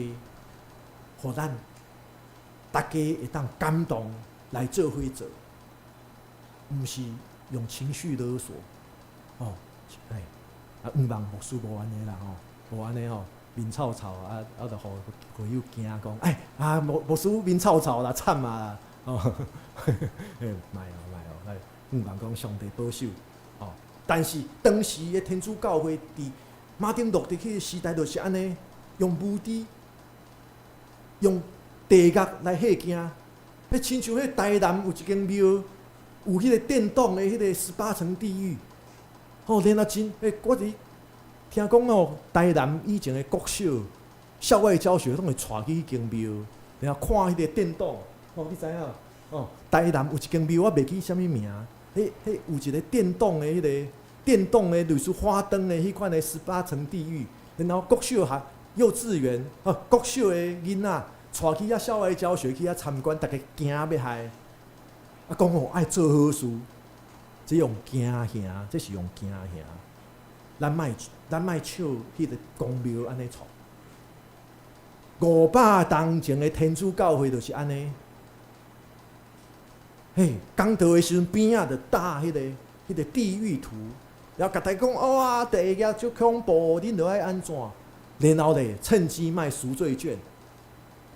予咱逐家會當感動來做伙做，毋是用情緒勒索，哦，哎，啊，毋望牧師無按呢啦吼，無按呢吼，面臭臭啊，啊，就予會友驚講，哎，啊，牧師面臭臭啦，慘啊，哦，嘿，莫哦莫哦，來，毋望講上帝保守，哦，但是當時的天主教會佇馬丁路德彼個時代就是按呢，用無知、用地獄來嚇驚。彼親像彼台南有一間廟，有彼個電動的彼個十八層地獄。吼，然後真，欸，我佇聽講哦，台南以前的國小校外教學攏會帶去彼間廟，然後看彼個電動。吼，你知影？哦，台南有一間廟，我袂記啥物名。彼有一個電動的彼個。電動的類似花燈的彼款的十八層地獄，然後國小學、幼稚園、哦國小的囡仔帶去遐校外教學去遐參觀，逐家驚欲害。啊，講吼愛做好事，這用驚嚇，這是用驚嚇。咱莫笑彼個公廟按呢創。500冬前的天主教會就是按呢。嘿，講道的時陣邊仔就搭彼個地獄圖。然後共大家講，哇，地獄足恐怖，恁著愛按怎？然後咧，趁機賣贖罪券。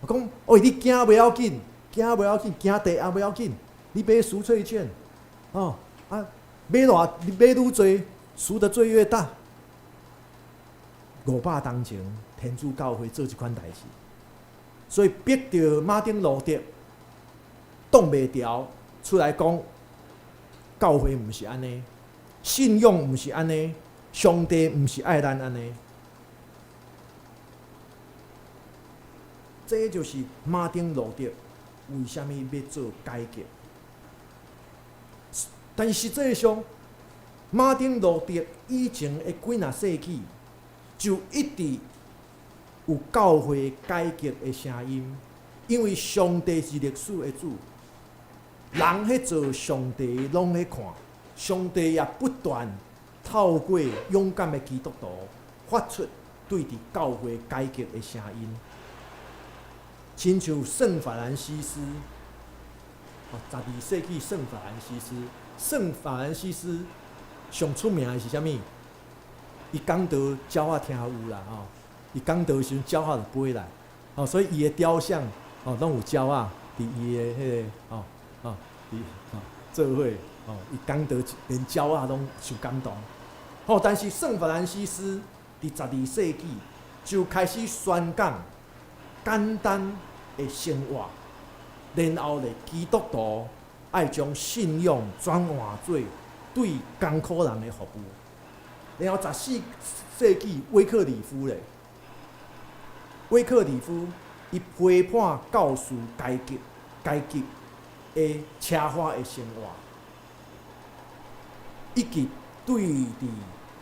我講，喂，你驚袂要緊，驚袂要緊，驚地獄袂要緊，你買贖罪券，哦，啊，買偌你買愈濟，贖的罪越大。500冬前，天主教會做這款代誌，所以逼著馬丁路德擋袂牢出來講，教會毋是按呢。信仰毋是按呢，上帝毋是愛咱按呢，這就是馬丁路德為啥物欲做改革。但是實際上，馬丁路德以前的幾若世紀就一直有教會改革的聲音，因為上帝是歷史的主，人彼做上帝攏咧看。上帝也不斷透過勇敢的基督徒發出對佇教會改革的聲音，親像聖法蘭西斯，哦，12世紀聖法蘭西斯，聖法蘭西斯上出名的是啥物？伊講道鳥仔聽有啦，吼，伊講道時陣鳥仔就飛來，哦，所以伊的雕像哦，攏有鳥仔佇伊的彼個，哦哦，佇哦做伙。哦，伊講道連鳥仔攏受感動。吼，但是聖法蘭西斯佇12世紀就開始宣講簡單的生活，然後咧基督徒愛將信仰轉換做對艱苦人的服務。然後14世紀威克里夫咧，威克里夫伊批判教士階級階級的奢華的生活。以及對佇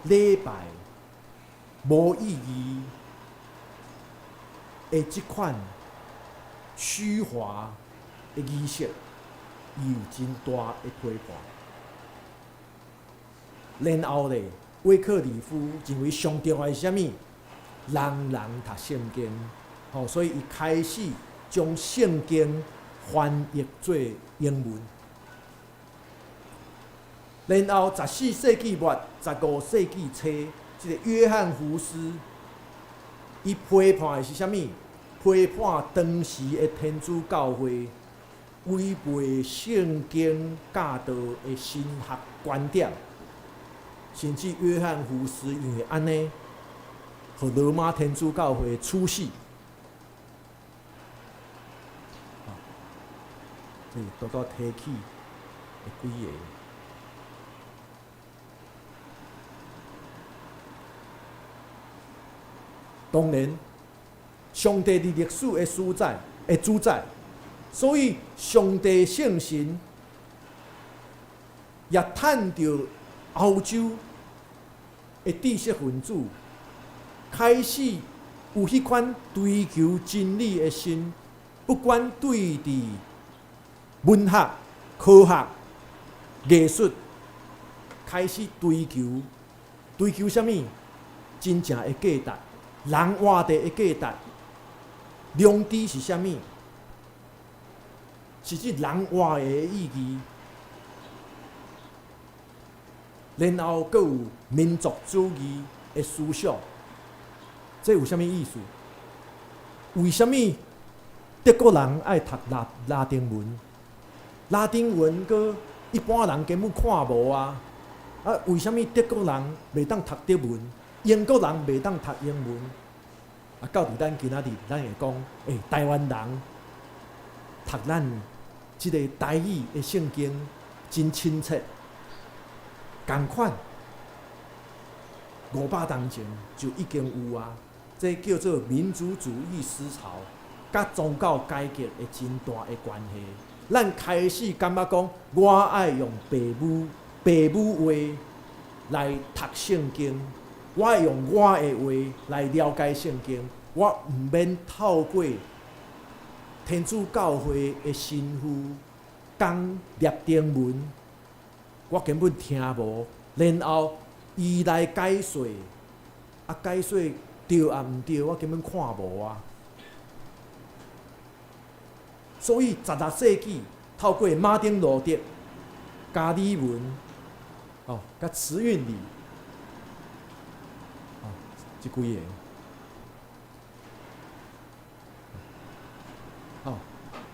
禮拜無意義的這款虛華的儀式，伊有真大的批判。然後咧，威克里夫認為上重要的是啥物？人人讀聖經，吼，所以伊開始將聖經翻譯做英文。然後14世紀末、15世紀初，這个約翰胡斯，伊批判的是啥物？批判當時的天主教會違背聖經教導的神學觀點，甚至約翰胡斯因為按呢，予羅馬天主教會處死。這是拄拄提起的幾个。當然，上帝佇歷史的主宰的主宰，所以上帝聖神也趁著歐洲的知識分子開始有彼款追求真理的心，不管對佇文學、科學、藝術開始追求，追求啥物？真正的價值。人活著的價值，良知是啥物？是指人活的意義。然後閣有民族主義的思想，這有啥物意思？為啥物德國人愛讀拉丁文？拉丁文閣一般人根本看無啊！啊，為啥物德國人袂當讀德文？英國人袂當讀英文，啊，到佇咱今仔日，咱會講，欸，台灣人讀咱這个台語的聖經真親切，仝款500冬前就已經有啊，這叫做民族主義思潮，佮宗教改革的真大的關係。咱開始感覺講，我愛用白母話來讀聖經。我愛用我的話來了解聖經，我毋免透過天主教會的神父講拉丁文，我根本聽無。然後伊來解說，啊解說對抑毋對，我根本看無啊。所以16世紀透過馬丁路德、加爾文、哦，佮慈運理。這幾个，哦，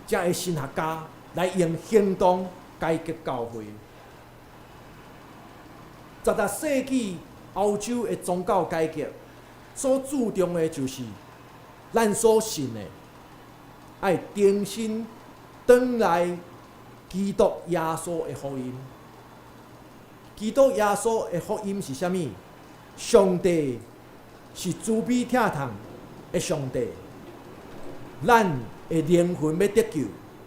這个神學家來用行動改革教會。16世紀歐洲的宗教改革所注重的就是咱所信的，愛重新轉來基督耶穌的福音。基督耶穌的福音是啥物？上帝是慈悲疼痛的上帝，咱的靈魂欲得救，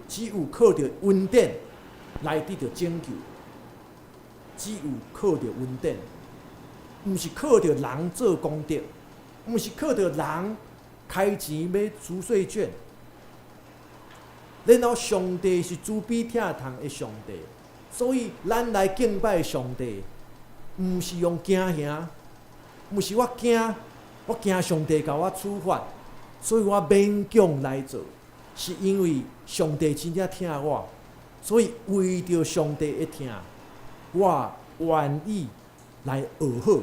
只有靠著恩典來得著拯救。只有靠著恩典，毋是靠著人做功德，毋是靠著人開錢買贖罪券。然後上帝是慈悲疼痛的上帝，所以咱來敬拜上帝，毋是用驚嚇，毋是我驚。我驚上帝共我處罰，所以我勉強來做，是因為上帝真正疼我，所以為著上帝的疼，我願意來學好。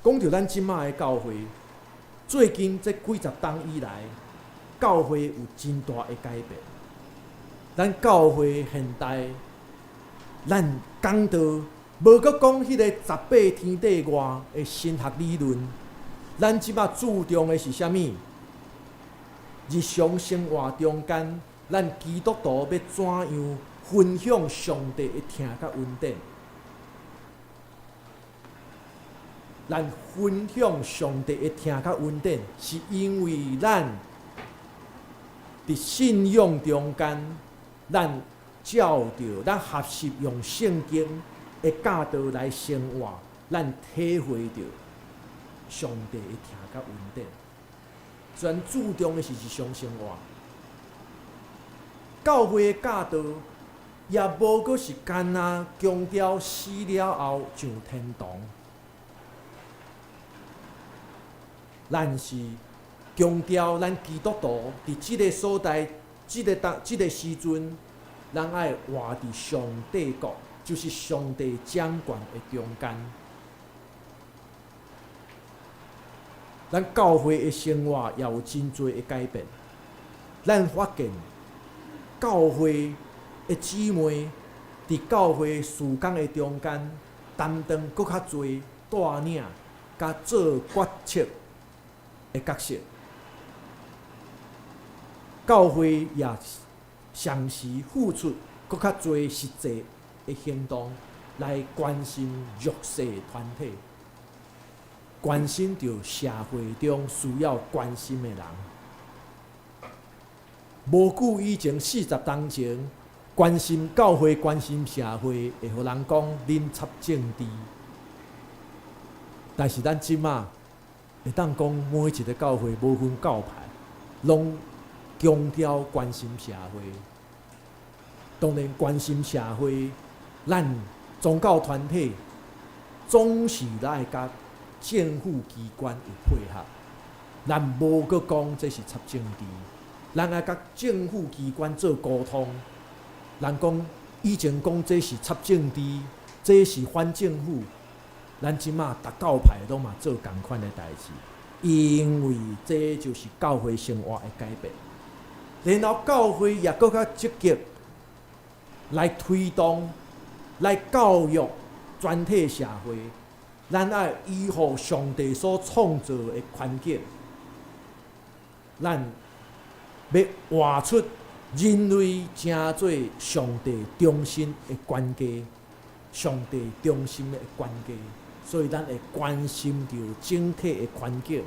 講著咱這擺的教會，最近這幾十冬以來，教會有真大的改變。咱教會現代，咱講道無閣講彼个十八天地外的神學理論，咱這擺注重的是啥物？日常生活中間，咱基督徒欲怎樣分享上帝的疼佮恩典？咱分享上帝的疼佮恩典，是因為咱佇信仰中間，咱照著咱學習用聖經的教導來生活，咱體會著上帝的疼佮恩典。雖然注重的是日常生活，教會的教導也無閣是干焦強調死了後上天堂。咱是強調咱基督徒佇這个所在、這个當、這个時陣，咱愛活佇上帝國，就是上帝掌權的中間。咱教會的生活也有真濟的改變。咱發現教會的姊妹佇教會事工的中間，擔當閣較濟帶領佮做決策的角色。教會也同時付出閣較濟實際的行動，來關心弱勢團體，關心著社會中需要關心的人。無久以前，40冬前，關心教會、關心社會，會予人講恁插政治。但是咱這馬會當講，每一个教會無分教派，攏強調關心社會。當然，關心社會，咱宗教團體總是愛佮政府機關有配合。咱無閣講這是插政治，咱愛佮政府機關做溝通。人講以前講這是插政治，這是反政府，咱這馬逐教派攏嘛做仝款的代誌，因為這就是教會生活的改變。然後教會也閣較積極來推動、來教育全體社會，咱愛維護上帝所創造的環境，咱欲活出人類成做上帝中心的管家，上帝中心的管家，所以咱會關心著整體的環境，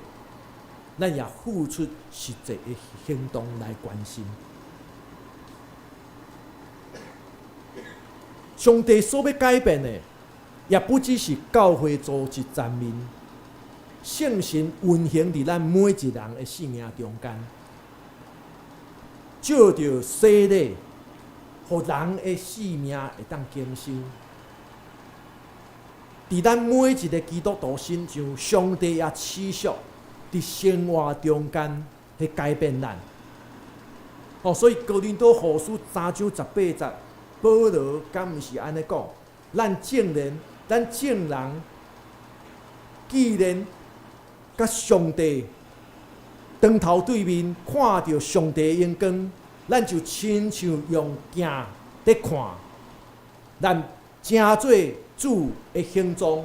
咱也付出實際的行動來關心。上帝所欲改變的，也不只是教會組織層面，聖神運行佇咱每一人的生命中間，藉著洗禮，予人的生命會當更新。佇咱每一个基督徒身上，上帝也持續佇生活中間去改變咱。哦，所以哥林多後書3章18節，保羅敢毋是按呢講？咱眾人，咱眾人，既然佮上帝當頭對面看著上帝的榮光，咱就親像用鏡佇看，咱成做主的形狀，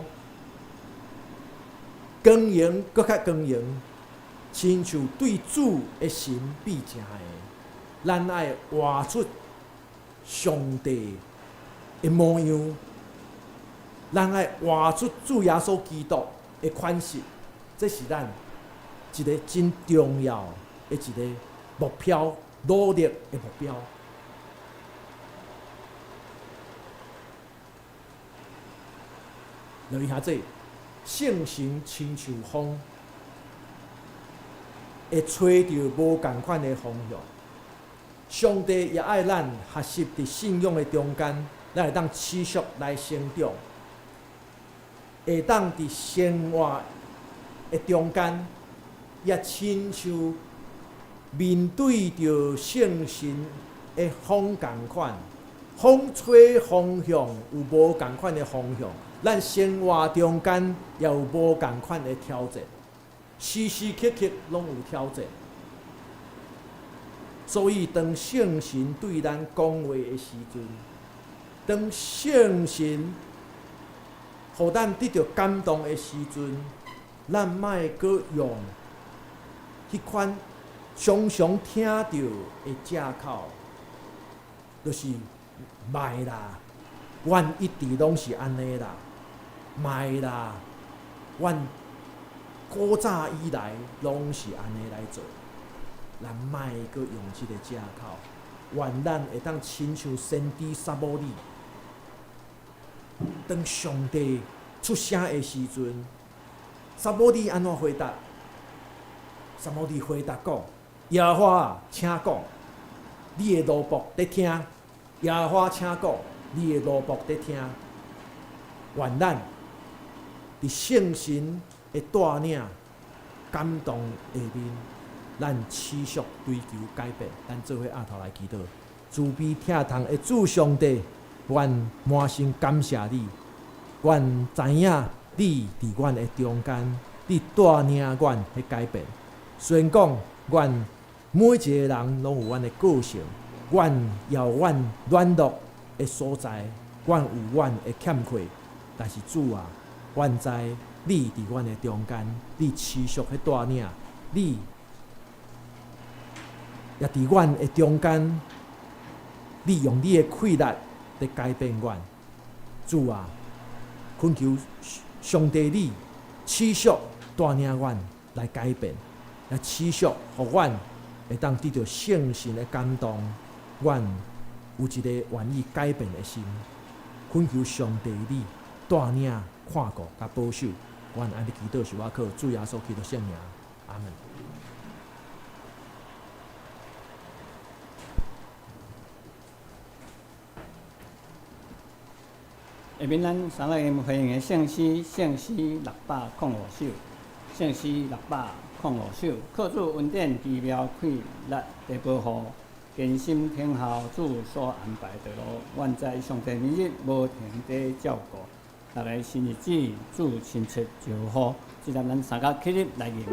光榮閣較光榮，親像對主的神變成的。咱愛活出上帝的模樣，咱愛活出主耶穌基督的款式，這是咱一个真重要的一个目標，努力的目標。留意下這聖神親像風，會吹著無仝款的方向。上帝也愛咱學習佇信仰的中間，咱會當持續來成長，會當佇生活的中間，也親像面對著聖神的風仝款，風吹方向有無仝款的方向，咱生活中間也有無仝款的挑戰，時時刻刻攏有挑戰。所以，當聖神對咱講話的時陣，當聖神予咱得著感動的時陣，咱莫閣用彼款常常聽著的藉口，就是莫啦，阮一直攏是按呢啦，莫啦，阮古早以來攏是按呢來做。咱莫閣用這个藉口，願咱會當親像先知撒母耳，當上帝出聲的時陣，撒母耳按怎回答？撒母耳回答講：耶和華啊，請講，你的奴僕佇聽。耶和華請講，你的奴僕佇聽。願咱佇聖神的帶領、感動下面，咱持續追求改變。咱做伙徛頭來祈禱，慈悲疼痛的主上帝，阮滿心感謝你。阮知影你佇阮的中間，你帶領阮去改變。雖然講，阮每一个人攏有阮的個性，阮也有阮軟弱的所在，阮有阮的欠缺，但是主啊，阮知你佇阮的中間，你持續去帶領，你也佇阮的中間，你用你的氣力來改變阮。主啊，懇求上帝你持續帶領阮來改變，來持續予阮會當得著聖神的感動，阮有一個願意改變的心。懇求上帝你帶領、看顧佮保守，阮按呢祈禱是倚靠主耶穌基督聖名，阿門。下面咱三來歡迎的聖詩，聖詩605首，聖詩605首，靠主恩典奇妙氣力的保護，堅心聽候主所安排的路，願在上帝每日無停地照顧，逐个新日子主親切招呼，這陣咱三个起立來吟。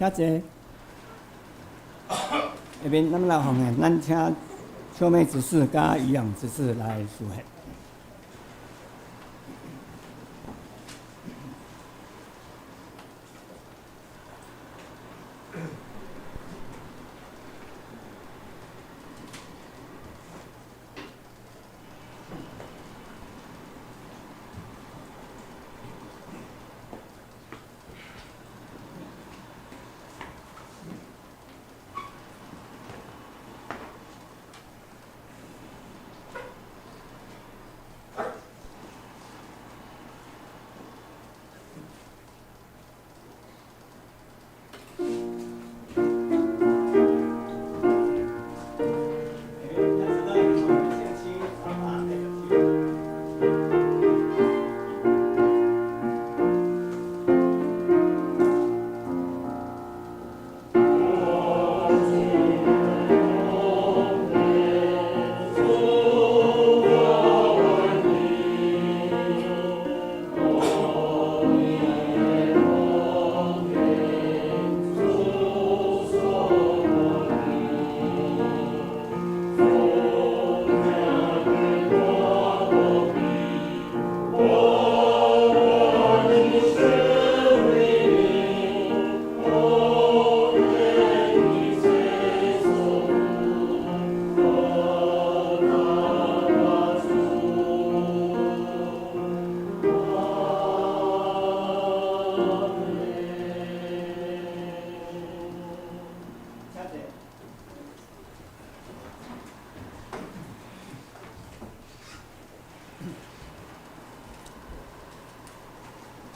請坐。下面咱來奉獻，咱請秋妹執事佮漁養執事來書獻。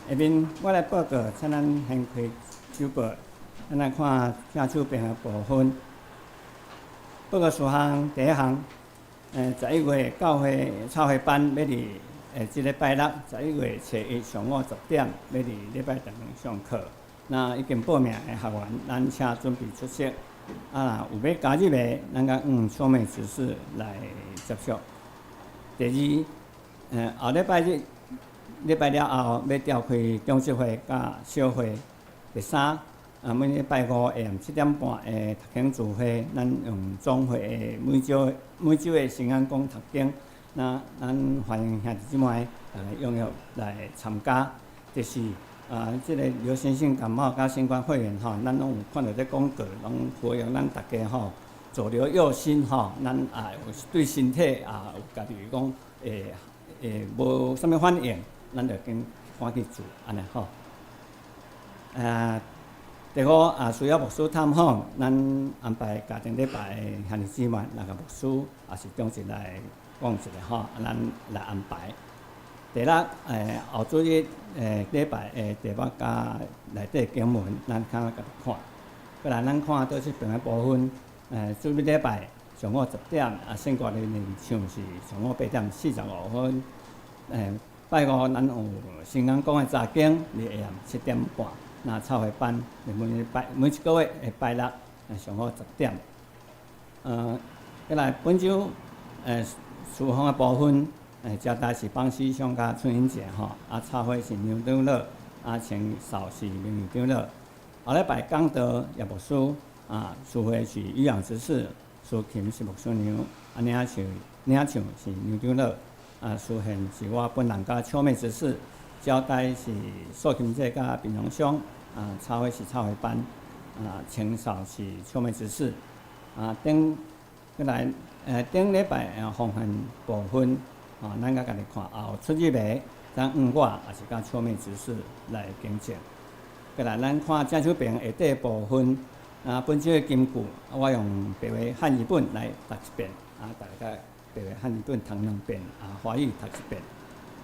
下面我來報告，請咱掀開手報，咱來看正手邊的部分。報告事項第一項，11月教會操會班欲佇這禮拜六11月初一上午10點，欲佇禮拜堂上課。那已經報名的學員，咱請準備出席。啊，若有欲加入的，咱共秋妹執事來接觸。第二，後禮拜日。禮拜了後，欲召開長執會佮小會。第三，每禮拜五下暗7點半的讀經聚會，咱用總會的每週每週的聖安講讀經。那咱歡迎兄弟姊妹逐家踴躍來參加。第四，這個流行性感冒佮新冠肺炎吼，咱攏有看著這廣告，攏呼籲咱逐家吼，左流右心吼，咱也有對身體也有家己講會會無啥物反應。咱就緊趕緊做，按呢吼。第五也需要牧師探訪，咱安排家庭禮拜的兄弟姊妹，那個牧師也是長執來講一下吼，咱來安排。第六，後主日禮拜的題目佮內底經文，咱較家己看。過來咱看倒這邊的部分，主日禮拜上午10點，聖歌的練唱是上午8點45分，拜五咱有新港講的查經，佇下暗7點半。那操會班，每拜每一個月的拜六上午10點。過來本週事奉的部分，交代是邦師兄佮春英姐吼，插花是牛長老，清掃是明長老。後禮拜講道葉牧師，司會是漁養執事，司琴是牧師娘，領唱領唱是牛長老。司獻是我本人佮秋妹執事，交代是素琴姐佮平榮兄，插花是插花班，清掃是秋妹執事，頂過來，頂禮拜奉獻部分，咱佮家己看，也有出入的，咱我也是佮秋妹執事來更正。過來，咱看正手邊下底部分，本週的金句，我用白話漢語本來讀一遍，大家。白話漢語本讀兩遍，華語讀一遍。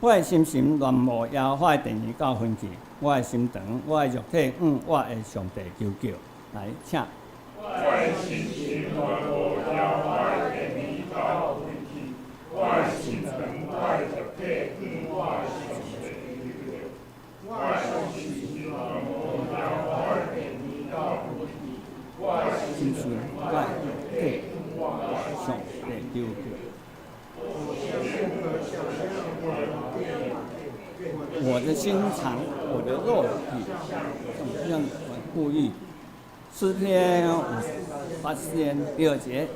我的心神戀慕耶和華的殿宇到園去，我的心腸，我的肉體，向我的上帝求叫。來，請。我的心神戀慕耶和華的殿宇到園去，我的心腸，我的肉體，向我的上帝求叫。我的心神戀慕耶和華的殿宇到園去，我的心神，我的肉體，向我的上帝求叫。我的心腸，我的肉體，怎樣故意？詩篇58篇第二節。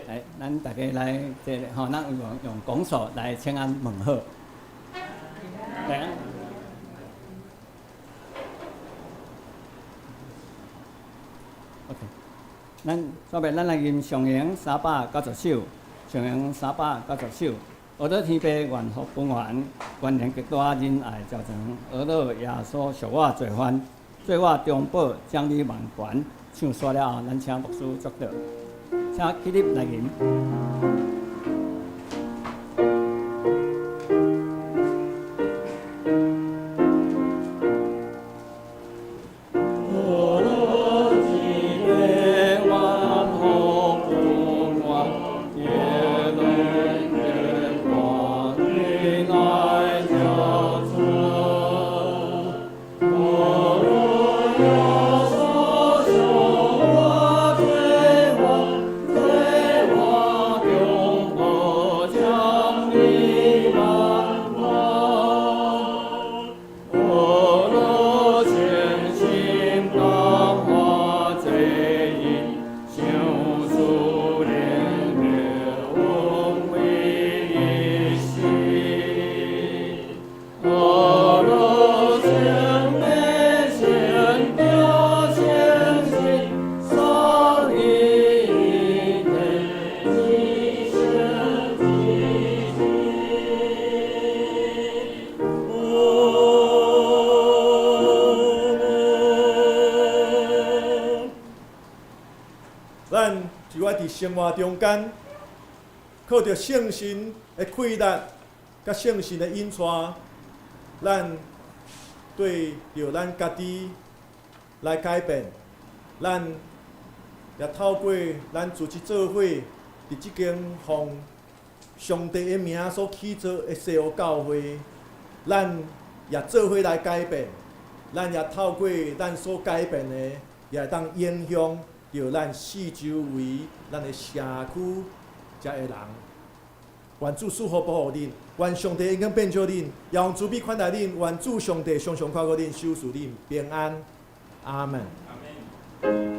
來，咱大家來這个吼，咱用拱手來請安問好。來啊。OK，咱煞欲咱來吟上詠390首，上詠390首。阿樂天父願福本願，願能極大仁愛昭彰。阿樂耶穌贖我罪犯，做我中保掌理萬權。唱煞了後，咱請牧師祝禱，請起立來吟。咱就愛佇生活中間，靠著聖神的氣力，佮聖神的引帶，咱對著咱家己來改變。咱也透過咱組織做伙，佇這間奉上帝的名所起造的西湖教會，咱也做伙來改變。咱也透過咱所改變的，也會當影響著咱四周圍、咱的社區遮的人。願主賜福保護恁，願上帝恩光遍照恁，也用慈悲款待恁。願主上帝常常看顧恁，守賜恁平安。阿門。阿門。